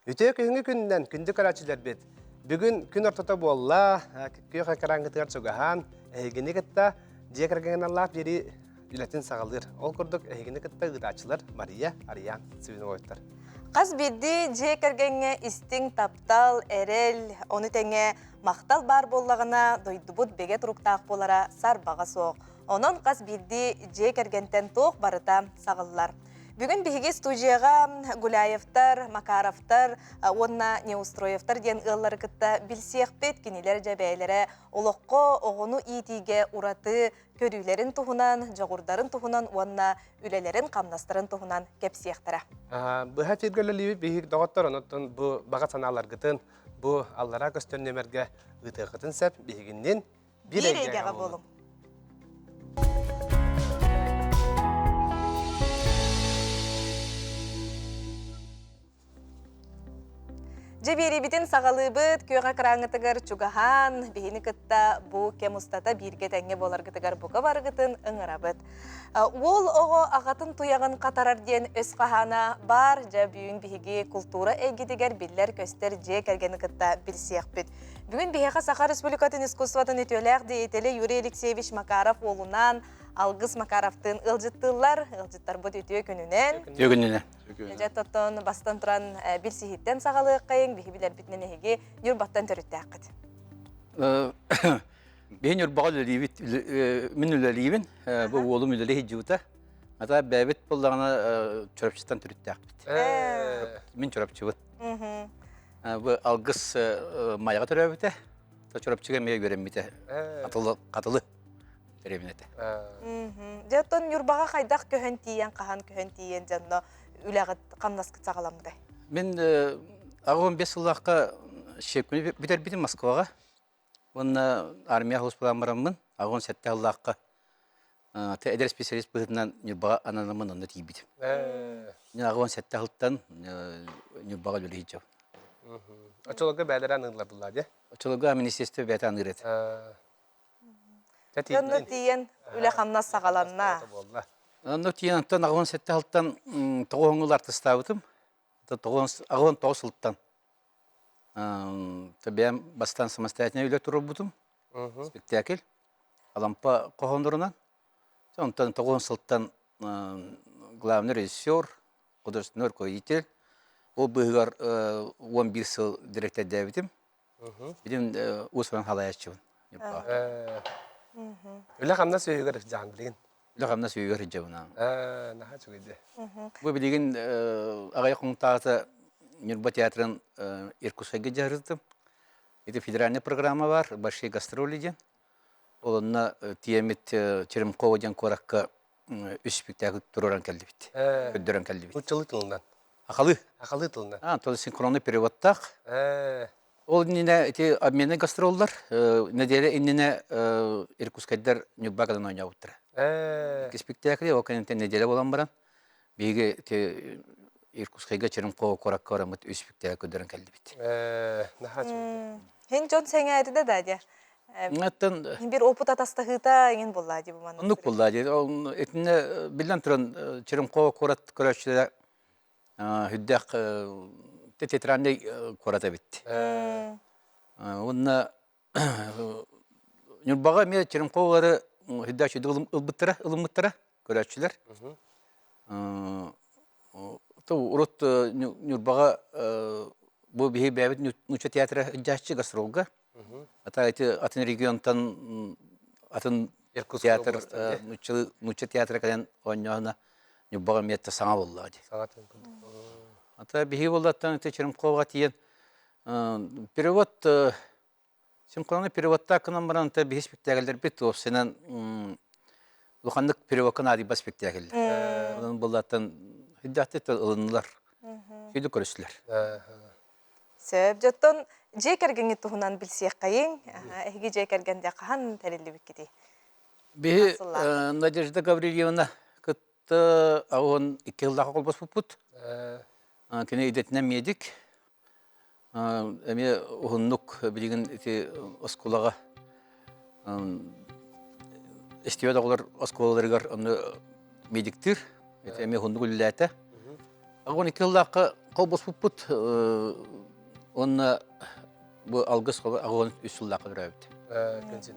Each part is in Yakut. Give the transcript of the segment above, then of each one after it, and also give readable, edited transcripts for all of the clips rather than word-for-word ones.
Үтүө күһүҥҥү күнүнэн күндү көрөөччүлэрбит! Бүгүн күн ортото буолла, күөх экраҥҥытыгар чугаһаан, эһигини кытта дьиэ кэргэҥҥин аллаах биэрии үлэтин саҕалыыр. Ол курдук эһигини кытта ыытааччылар Мария, Ариан Свиновойдар. Хас биирдии дьиэ кэргэҥҥэ истиҥ таптал, эрэл, ону тэҥэ махтал баар буоллаҕына, дойдубут бигэ туруктаах буолара сарбаҕа суох. Онон хас биирдии дьиэ кэргэнтэн туох барыта саҕыллар. Бүгүн биһиги студияҕа Гуляевтар, Макаровтар уонна Неустроевтар диэн ыаллары кытта билсиэхпит. Кинилэр дьэ бэйэлэрэ олоххо оҕону иитиигэ ураты көрүүлэрин туһунан, дьоҕурдарын туһунан уонна үлэлэрин-хамнастарын туһунан кэпсиэхтэрэ. Быһа эфиргэ үлэлиибит биһиги доҕоттор, онон бу баҕа санааларгытын бу аллараа көстөр нүөмэргэ ыытыаххытын сөп. Биһигиннин Биир эйгэҕэ буолуҥ. Дьэ биэриибитин саҕалыыбыт, күөх экраҥҥытыгар чугаһаан, биһини кытта бу кэм устата бииргэ тэҥҥэ буоларгытыгар бука барыгытын ыҥырабыт. Уол оҕо аҕатын туйаҕын хатарар диэн өс хаһаана баар, дьэ бүгүн биһиги култуура эйгитигэр биллэр-көстөр дьиэ кэргэни кытта билсиэхпит. Бүгүн биһиэхэ Саха Республикатын искусствотын үтүөлээх деятелэ Юрий Алексеевич Макаров уолунаан Алгыс Макаровтыын ыалдьыттыыллар. Ыалдьыттарбыт үтүө күнүнэн. Үтүө күнүнэн. Дьэ тоттон бастан туран билсиһиттэн саҕалыаххайыҥ. Биһи билэрбитинэн эһиги Ньурбаттан төрүттээххит. Биһи Ньурбаҕа үлэлиибит, мин үлэлиибин, бу уолум үлэлии сылдьыбыта. Ата бэйэбит буоллаҕына Чурапчыттан төрүттээхпит. Мин Чурапчыбыт. Бу Алгыс Майаҕа төрөөбүтэ. Чурапчыга эмиэ үөрэммитэ. Хатылы, Хатылы дэриэбинэтэ. Дьэ, оттон Ньурбаҕа хайдах көһөн тиийэн, хаһан көһөн тиийэн дьонно үлэҕит, хамнаскыт саҕаламмытай? Мин 85 сыллаахха щепкини бүтэрбитим Москваҕа. Уонна армия сулууспалаан бараммын, 87 сыллаахха эдэр специалист быһыытынан Ньурбаҕа ананаммын онно тиийбитим. Мин 87 сылтан Ньурбаҕа үлэлии сылдьабын. Оччолорго бээлэрэ аныыллар буллаа дии? Оччолорго министерство бэйэтэ аныыр этэ. Онно тиийэн үлэ-хамнас саҕаланна. Онно тиийэн онтон 87 сылтан тоҕус оҥул артыстаабытым. 89 сылтан бэйэм бастаан самостоятельно үлэ туруорбутум. Спектакль. Алампа хоһооннорунан. Онтон 9 сылтан главный режиссер, художественный руководитель. Ол быыһыгар 11 сыл дириэктэрдээбитим. Билим уус-уран халайааччыбын. Үлэ-хамнас үөһүгэр сылдьаҕын билигин? Үлэ-хамнас үөһүгэр сылдьабын. Наһаа үчүгэй дии. Бу билигин аҕыйах хонуктааҕыта Ньурба театрын Иркутскайга дьаһарытым. Ити федеральная программа бар, Большие гастроли диэн. Ол онно тиэммит Черемхово диэн куоракка үс спектакль туруоран кэллибит. Көрдөрөн кэллибит. Нууччалыы тылынан? Ахалы. Ахалы тылынан. А, то синхронный переводтаах. Ол иннинэ ити обменный гастроллар неделя иннинэ Иркутскайдар Ньурба кэлэн оонньообуттара. Икки спектакли ол кэнниттэн неделя буолан баран биһиги ити Иркутскайга Черемхово куоракка бараммыт үс спектакль көрдөрөн кэллибит. Наһаа үчүгэй. Һин дьон сэҥээрдэ да дии. Оттон Бир опыт атастаһыыта иҥин буолла дии бу маннык. Оннук буолла дии. Ол итиннэ биллэн туран Черемхово куорат көрөөччүлэрэ Үрдээх театральнай куорат эбит. Уонна Ньурбаҕа эмиэ Черемховалары үрдээх үчүгэй ылбыттара, ылыммыттара көрөөччүлэр. Урут Ньурбаҕа бу биһи бэйэбит нуучча театра ыдьааччы гастролга. Ата ити атын регионтан атын театр нуучча театра кэлэн оонньооһуна Ньурбаҕа эмиэ саҥа буолла дии. Саҥа тыын курдук. Ата биһиги буоллаттан ити Черемховаҕа тиийэн перевод синхронный переводтаах гынан баран ата биһи спектакльдэрбит уопсайынан улаханнык переводка наадыйбат спектакльлэр. Онон буоллаттан үрдээхтик ылыннылар. Сүйдүк көрүстүлэр. Сөп. Дьоттон дьиэ кэргэҥҥит туһунан билсиэххэйиҥ. Эһиги дьиэ кэргэн дьэ хаһан тэриллибиккитий? Биһи Надежда Гаврильевна кытта 12 сыллаах холбоспуппут. Кини идэтинэн медик. Эмиэ уһуннук билигин ити оскуолаҕа истибэт оҕолор оскуолаларыгар онно медиктыыр. Ити эмиэ уһуннук үлэлээтэ. 12 сыллаахха Холбоспуппут уонна бу алгыс 83 сыллаахха төрөөбүт.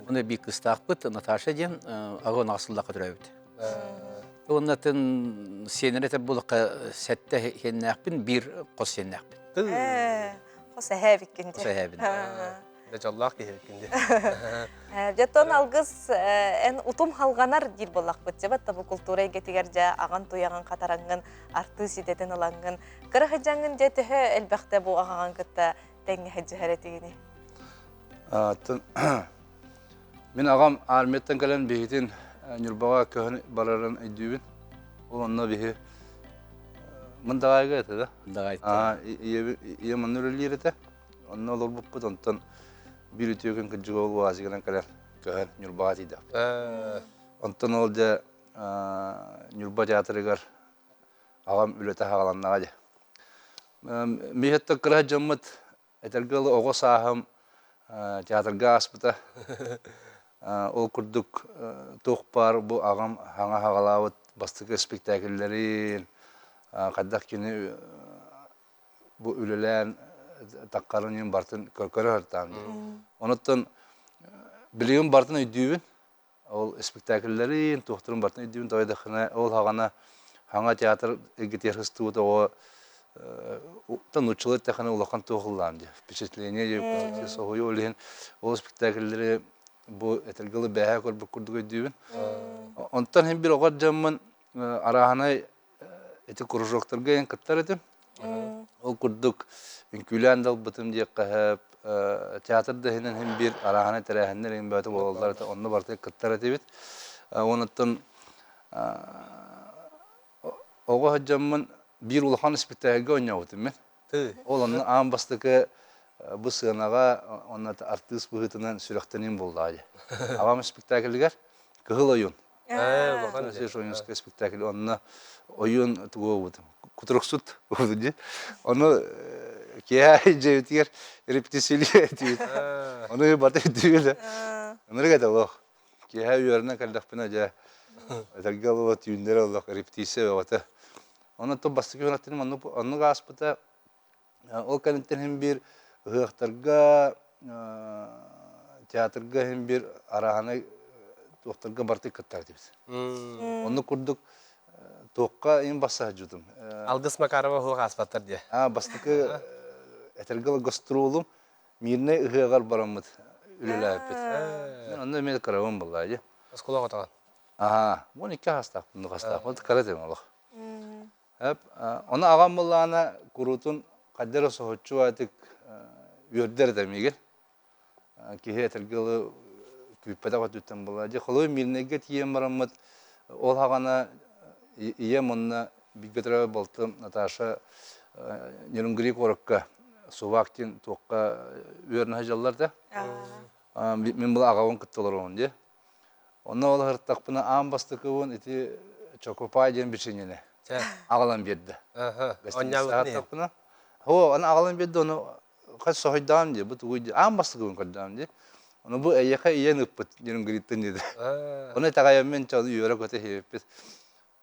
Уонна биир кыыстаахпыт Наташа диэн 88 сыллаахха төрөөбүт. Уонна атын сиэнэр этэр буоллахха сэттэ сиэннээхпин, биир хос сиэннээхпин. Хос эһээбиккин Хос эһээбин. Дэ дьоллоох киһи эбиккин дии. Дьоттон алгыс эн утум халҕанар диир буоллахпыт. Дьэ батта бу култуура эйгэтигэр дьэ аҕан туйаҕын хатараҥҥын, артыыс идэтин ылаҥҥын, кыра сылдьаҥҥын дьэ төһө элбэхтэ бу аҕаҕын кытта тэҥҥэ сылдьыһар этигиний? Атын мин аҕам армияттан кэлэн биһитин Ньурбаҕа көһөн барарын өйдүүбүн. Ол онно биһи Мындаҕайга этэ да? Мындаҕайта. Ийэм онно үлэлиир этэ. Онно олорбуппут, онтон биир үтүө күн кырдьыга ол УАЗигынан кэлэн көһөн Ньурбаҕа тиийдэхпит. Онтон ол дьэ Ньурба театрыгар аҕам үлэтэ саҕаланнаҕа дии. Миэхэттэн кыра дьоммут этэргэ дылы оҕо сааһым театрга ааспыта. Ол курдук туох баар бу аҕам хаҥа хаҕалаабыт бастакы спектакльлэрин хайдах кини бу үлэлээн таххарын иһин барытын көрө сыртаам дии. Онуттан билигин барытын өйдүүбүн. Ол спектакльлэрин, туохтарын барытын өйдүүбүн. Тоҕо диэтэххинэ, ол хаҕана хаҥа театр эргитигэр сыстыбыт оҕо нууччалыы эттэххинэ улахан туох ыллаан дии. Впечатление дии соһуйуу ол иһин ол спектакльлэри бу этэргэ дылы бээһэ көрбүт курдук өйдүүбүн. Онтон иһин бир оҕо дьоммун арааһынай ити кружоктарга эн кыттар этим. Ол курдук үҥкүүлээн да ылбытым диэххэ сөп, театр да иһинэн иһин биир арааһынай тэрээһиннэр иһин бөҕөтө буолаллар этэ, онно барытыгар кыттар этибит. Онуттан оҕо сылдьаммын биир улахан испиктээкилгэ оонньообутум мин. Ол онно аан бастакы бу сыанаҕа онно артыыс быһыытынан сүрэхтэниим буоллаҕа дии. Аҕам спектакльгар Кыһыл ойуун Ээ, улахан Ойуунскай спектакль онно ойуун тугу буолбутум кутуруксут буолбут дии. Ону киэһэ дьиэбитигэр репетициялыы этибит. Ону барыта өйдүүбүт. Ынырык этэ олох. Киэһэ үөрэнэн кэллэхпинэ дьэ этэргэ олох түүннэри олох репетиция бөҕөтө. Онон бастакы үөрэхтэрим оннук ааспыта. Ол кэнниттэн иһин биир ыһыахтарга, театрга иһин биир арааһынай туохтарга барытын кыттар этибит. Оннук курдук туохха иһин бассаһдьытым. Алгыс Макарова уһуох ааспаттар диye. Бастакы этэргэ гастролум Мирнэй ыһыаҕар бараммыт үлэлээбиппит. Онно эмиэ кырабын буоллаа дии. Оскуола оҕотоҕун. Аhaa, 12 хастаахпын, хастаахпын, кыра этим олох. Ону аҕам былаана куруутун хайда эрэ соһуччу аатык үөрдэр этэ миигин. Киһи этэргэ дылы күүппэтэх өттүттэн буолла. Дьэ, холобур, Мирнэйгэ тиийэн бараммыт, ол хаҕана ийэм уонна бииргэ төрөөбүт балтым Наташа Нерюнгри куоракка Сувак диэн туохха үөрэнэ сылдьаллар да. Мин была аҕабын кытта олоробун дии. Онно ол аһыртахпына аан бастакыбын ити Чокопай диэн бичиэнньэни аҕалан биэрдэ. Гостиницаҕа Оо, аны аҕалан биэрдэ, ону хас соһуйдаҕым дии, бу тугуй дии, аан бастакыбын көрдөҕүм дии. Ону бу эйиэхэ ийэн ыппыт диэн гриттэн диэтэ. Ону итэҕэйэммин чэ ону үөрэ-көтө иһиппит.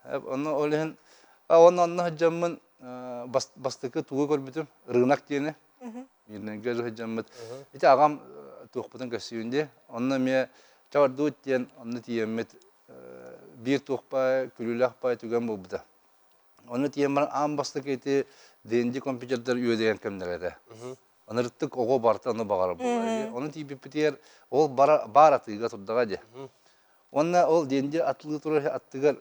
Онно ол иһин онно онно сылдьаммын бастакы тугу көрбүтүм рынок диэни Мирнэйгэ сылдьаммыт. Ити аҕам туохпутун көрсүүн дии. Онно эмиэ чабардуут диэн онно тиийэммит биир туохпа күлүүлээх пай түгэн буолбута. Онно тиийэн баран аан бастакы ити D&D компьютердар үөдэйэн кэмнэрэ этэ. Ынырыктык оҕо барыта ону баҕарар буолар. Ону тиийбиппитигэр ол баар атыыга турдаҕа дии. Уонна ол D&D атылыы турар аттыгар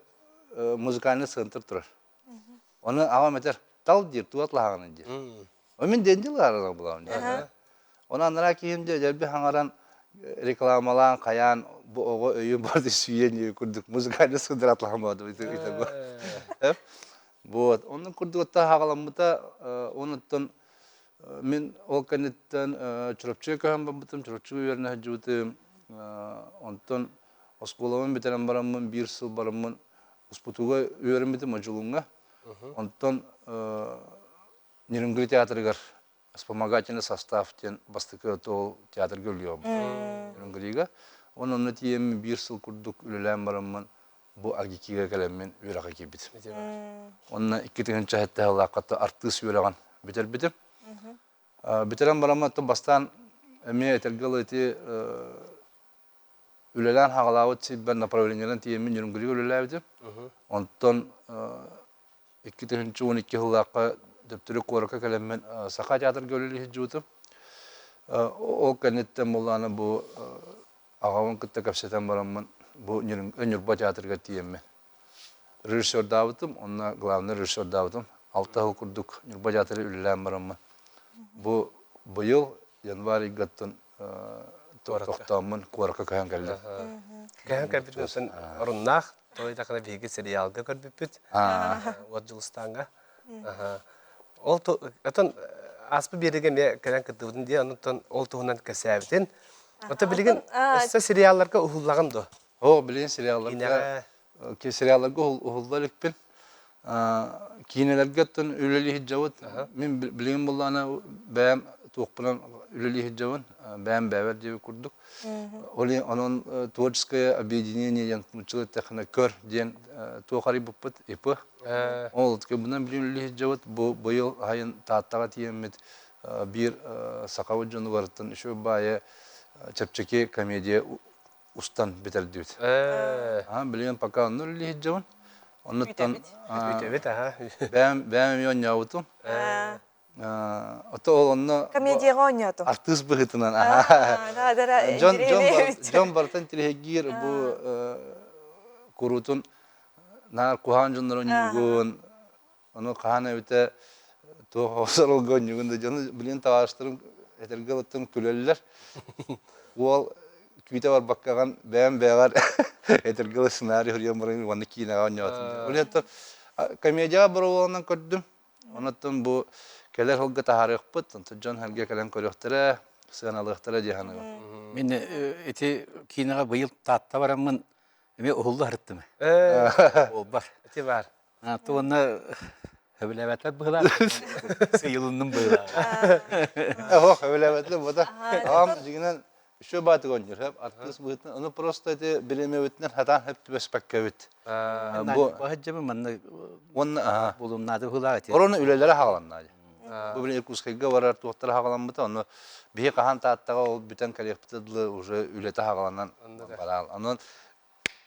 музыкальный центр турар. Ону аҕам этэр, тал диир, туга атлаһаҕыный диир. О мин D&D ылаарар булаҕым диир. Оны анараа киһим дьэ дьэлби хаҥаран рекламалаан хайаан бу оҕо өйүн барыта сүүйэн диир курдук музыкальный центр атлаһан баҕа Вот. Оннук курдук хаҕаламмыта онуттан Мин ол кэнниттэн Чурапчыга көһөн барбытым, Чурапчыга үөрэнэ сылдьыбытым. Онтон оскуолабын бүтэрэн бараммын, биир сыл бараммын УСПТУга үөрэммитим Одьулууҥҥа. Онтон Нерюнгри театрыгар вспомогательный состав диэн бастакы ол театрга үлэлиэҕим. Нерюнгрига. Онон онно тиийэммин биир сыл курдук үлэлээн бараммын бу АГИКИга кэлэммин үөрэххэ киирбитим. Онно 2007 сыллаахха артыыс үөрэҕин. бүтэрбитим. Бүтэрэн бараммын оттон бастаан эмиэ этэргэ дылы ити үлэлээн хаҕалаабыт сирбэр направлениенан тиийэммин Ньургуйга үлэлээбитим. Онтон 2012 сыллаахха төптөрү куоракка кэлэммин Саха театрга үлэлии сылдьыбытым. Ол кэнниттэн буоллаҕына бу аҕабын кытта кэпсэтэн бараммын бу Ньурба театрыгар тиийэммин режиссердаабытым, онно главный режиссердаабытым. Алта сыл курдук Ньурба театры үлэлээн бараммын бу быйыл январь ыйгаттан тохтооммун куоракка көһөн кэллим. Көһөн кэлбит күнсэн оруннаах, тоойдахына биһиги сериалга көрбүппүт. Уот Дьулустааҥҥа. Ол отон ааспыт биэригэ эмиэ кэлэн кыттыбытын дии, онтон ол туһунан кэпсээбитин. Ото билигин өссө сериалларга уһуллаҕын дуо? Оо, билигин сериалларга сериалларга уһулла иликпин. Киинэлэргэ оттон үлэлии сылдьабыт. Мин билигин буллаҕына бэйэм туохпунан үлэлии сылдьабын. Бэйэм бэйэбэр диэбит курдук. Ол онон творческое объединение диэн нууччалыы эттэххинэ көр диэн туох арыйбыппыт ИП. Ол бунан билигин үлэлии сылдьабыт. Бу быйыл сайын Тааттаҕа тиийэммит биир сахабыт дьонугарыттан үчүгэй баайы чэпчэки комедия устан бүтэрдибит. Аа, билигин пока онно үлэлии сылдьабын. Оннуттан Үтэбит, аха. бэйэм бэйэм эмиэ оонньообутум. Ото ол онно Комедияҕа оонньоотум. артыыс быһыытынан аха. Дьон дьон дьон барытын тириһигиир бу куруутун наар куһаҕан дьоннору оонньуугун Ону хаһан эбитэ туох осоролго онньугун да дьону билин табаарыстарым этэргэ ылыттан күлэллэр. Уол күүтэ барбаккаҕын бэйэм бэйэҕэр этэргэ ылы сценарий суруйан баран уонна киинэҕэ оонньоотум. Ол иһин комедияҕа боруобаланан көрдүм. Онуттан бу кэлэр сылга таһаарыахпыт, онтон дьон сэргэ кэлэн көрүөхтэрэ, сыаналыахтара дии саныыбын. Мин ити киинэҕэ быйыл Таатта бараммын эмиэ уһулла сырыттым. Буолбар. Ити баар. Уонна сөбүлээбэтэр быһыылаах. Сыйылынным быһыылаах. Ох, сөбүлээбэтилэр буота. Аҕам дьиҥинэн үчүгэй баатык оонньуур, артыыс быһыытынан. Ону просто ити бириэмэбитинэн сатаан сөп түбэспэккэбит. Бу баһыдьабын манна уонна булумнаады быһыылаах ити. Орону үлэлэрэ хааланна. Бу билин Иркутскайга барар туохтара хаалламмыта, ону биһи хаһан Тааттаҕа ол бүтэн кэлиэхпитэ дылы уже үлэтэ хааланан бараал. Онон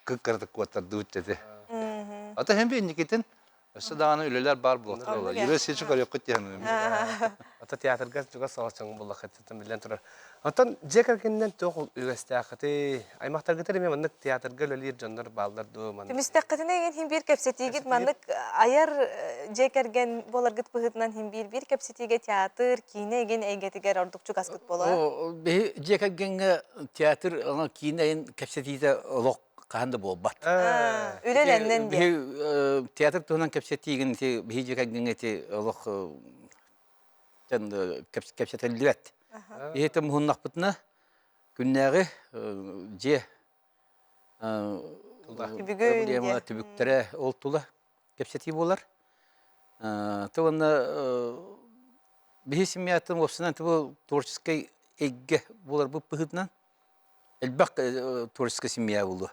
кыккырытык куоттардыбыт дьэти. Ата һэн би инникитин өссө даҕаны үлэлэр баар буолуохтара. Юрий Сечи көрүөххүт диэн. Ата театрга чугас соҕочоҥ буллаххытыттан биллэн турар. Оттон дьиэ кэргэнинэн туох үгэстээххитий? Аймахтаргытыр эмиэ маннык театрга үлэлиир дьоннор бааллар дуо? Маннык. Түмүстэххитинэ эҥин хин биир кэпсэтиигит маннык айар дьиэ кэргэн буоларгыт быһыытынан хин биир биир кэпсэтиигэ театр, киинэ игин эйгэтигэр ордук чугаскыт буолар. Биһи дьиэ кэргэҥҥэ театр киинэ айын кэпсэтиитэ олох хаһан да буолбат. Үлэлэннэн диэн. Биһи театр туһунан кэпсэтиигин ити биһи дьиэ кэргэҥҥэ ити олох кэпсэтиллибэт. Иһитэ муһуннахпытына күннээҕи дьиэ Түбүгүн түбүктэрэ ол тула кэпсэтии буолар. Ты уонна биһи семьяттан уопсайынан бу творческий эйгэ буоларбыт быһыытынан элбэх творческай семья буолуо.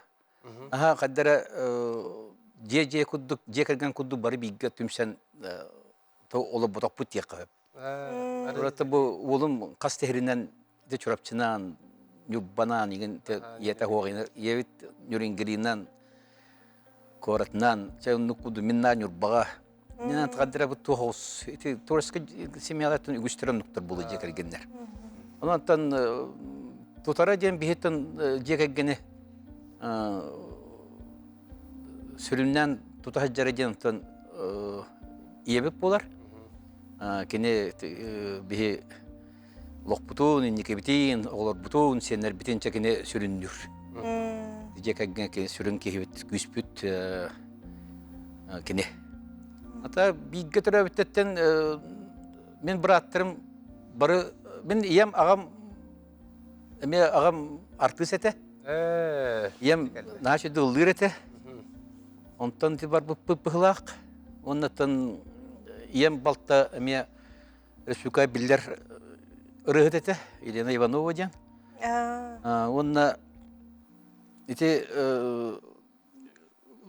Аха хаддара дьиэ дьиэ курдук дьиэ кэргэн курдук бары бииргэ түмсэн олорботохпут диэххэ сөп. Ураты бу уолум хас тэһиринэн ити Чурапчынаан, Ньурбанаан игин ийэтэ хуоҕина ийэбит Нюрингринан куоратынан чэ оннук куду миннаа Ньурбаҕа Нинан тахаддырабыт туох оҕус ити творческий семьялартан үгүстэр оннуктар буолу дьиэ кэргэннэр. Онон тутара диэн биһиттэн дьиэ кэргэни сүрүннээн тута сылдьара диэн онтон ийэбит буолар. Кини биһи олохпутун, инникибитин, оҕолорбутун, сиэннэрбитин чэ кини сүрүннүүр. Дьиэ кэргэн кини сүрүн киһибит, күүспүт кини. Ата бииргэ төрөөбүттэртэн мин бырааттарым бары мин ийэм аҕам эмиэ аҕам артыыс этэ. Ийэм наһаа үчүгэй ыллыыр этэ. Онтон ити барбыппыт быһылаах. Уоннаттан ийэм балта эмиэ республика биллэр ырыаһыт этэ Елена Иванова диэн. Уонна ити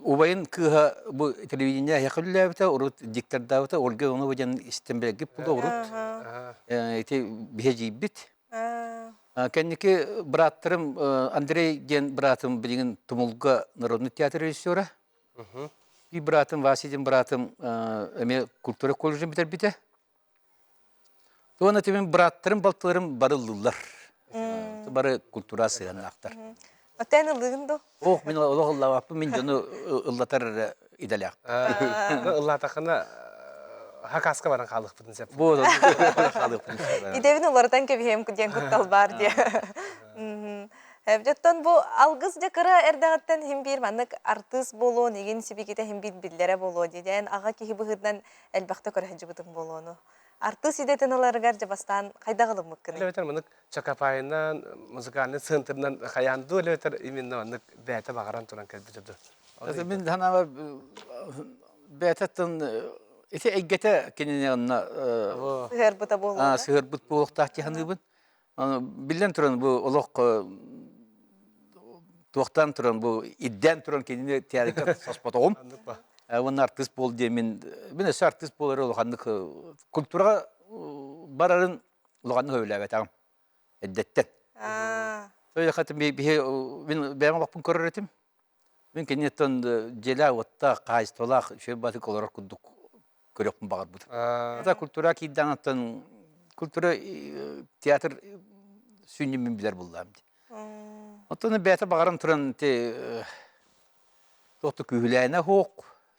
Убайын кыыһа бу телевидение эһиэхэ үлэлээбитэ, урут диктордаабыта, Ольга Иванова диэн истэн бэлгип була урут. Ити биһэ дьиийбит. Кэнники бырааттарым Андрей диэн быраатым билигин Тумулга народный театр режиссера. Биир быраатым Вася диэн быраатым эмиэ культура колледжын бүтэрбитэ. Туона тимин бырааттарым балтыларым бары ыллылар. Бары культура сыһыаннаахтар. Отен ыллыгын ду? Ох, мин олох ыллаабаппын, мин дьону ыллатар идэлээх. Ыллаатахына хакаска баран хаалыахпытын сөп. Бу хаалыахпытын сөп. Идэбин уларытан кэбиһиэм диэн куттал баар диye. Дьоттон бу алгыс дьэ кыра эрдэҕиттэн хим биир маннык артыыс буолуон, игин сибикитэ хим биир биллэрэ буолуо диэн аҕа киһи быһыытынан элбэхтэ көрө сылдьыбытым буолуону. Артыыс идэтин ыларыгар дьэ бастаан хайдах ылыммыккыный? Элбэтэр маннык Чакапайынан, музыкальный центрынан хайаан дуу, элбэтэр именно маннык бэйэтэ баҕаран туран кэлбитэ дуу? Мин санаабар бэйэтэ ити эйгэтэ кинини онно сыһыарбыта буолуо сыһыарбыт буолуохтаах дии саныыбын. Биллэн туран бу олох туохтан туран бу ирдээн туран кинини театрга соспотоҕум. Уонна артыыс буол диэн мин мин өссө артыыс буолары улаханнык культураҕа барарын улаханнык өйүлээбэтэҕим эрдэттэн. Биһи мин бэйэм олохпун көрөр этим. Мин киниттэн дьиэлээх-уоттаах, хаһаайыстыбалаах үчүгэй баатык олорор курдук көрүөхпүн баҕарбытым. Это культура киирдээн оттон культура театр сүнньүн мин билэр буллаам дии. Оттон бэйэтэ баҕаран туран ти туох да күүһүлээнэ суох.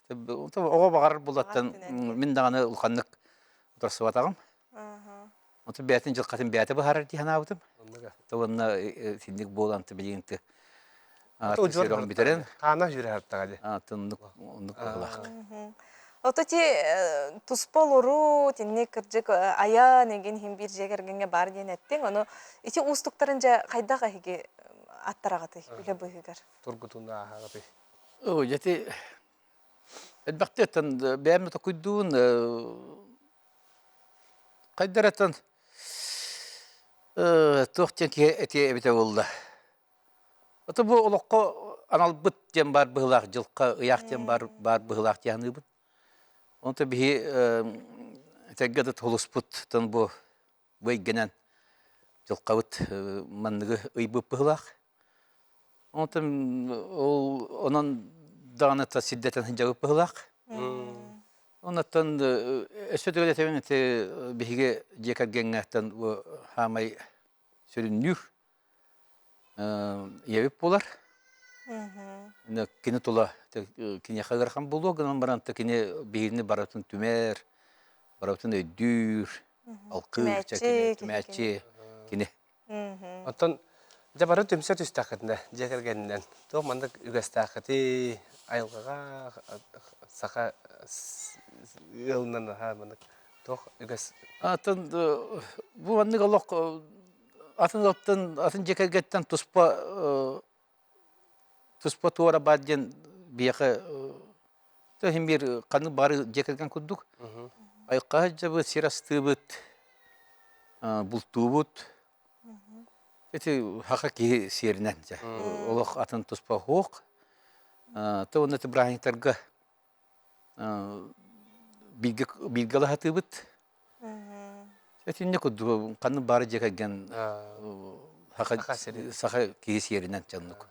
Оҕо баҕарар булаттан мин даҕаны улаханнык утарсыбатаҕым. Оту бэйэтин дьылҕатын бэйэтэ быһаарар дии санаабытым. Уонна итинник буолан билигин артыыс бүтэрэн хаана жүрэхтаҕа дии. Оннук оннук быһыылаах. Ото ти туспа олоруу, тинник кырдьык айан эгин хин биир дьиэ кэргэҥҥэ баар диэн эттиҥ. Ону ити уустуктарын дьэ хайдах эһиги аттараҕытый үлэ быыһыгар? Тургутуну ааһаҕытый? Оо, дьэ элбэхтиэттэн бэйэм токуйдуун хайдараттан туох диэн киһи этиэ эбитэ буолла. Ото бу олоххо аналбыт диэн баар быһыылаах дьылха ыйаах диэн баар баар быһыылаах дии саныыбын. Онто биһи этэргэ да тулуспуттан бу бу эйгэнэн дьылхабыт манныгы ыйбыт быһыылаах. Онтон ол онон даҕаны сирдэтэн сылдьабыт быһыылаах. Оннуттан өссө төгүл этэбин ити биһиги дьиэ кэргэҥҥэттэн бу хаамай сүрүннүүр ийэбит буолар. Кини тула киниэхэ ыарахан буолуо гынан баран кини биһигини барытын түмэр, барытын өйдүүр, алкыыр, түмээччи кини. Оттон дьэ бары түмсэ түстэххитинэ дьиэ кэргэнинэн туох маннык үгэстээххитий айылҕаҕа саха ыалынан аһаа маннык туох үгэс Атын бу маннык олох атын ыалтан атын дьиэ кэргэттэн туспа туспа туора баар диэн биһиэхэ иһин биир ханнык баҕар дьиэ кэргэн курдук айылҕа сылдьабыт, сир астыыбыт, бултуубут. Ити саха киһи сиэринэн дьэ олох атын туспа суох. То уонна ити бырааһынньыктарга бииргэ бииргэ алаһатыыбыт. Итинник курдук ханнык баары дьиэ кэргэн саха саха киһи сиэринэн дьоннук.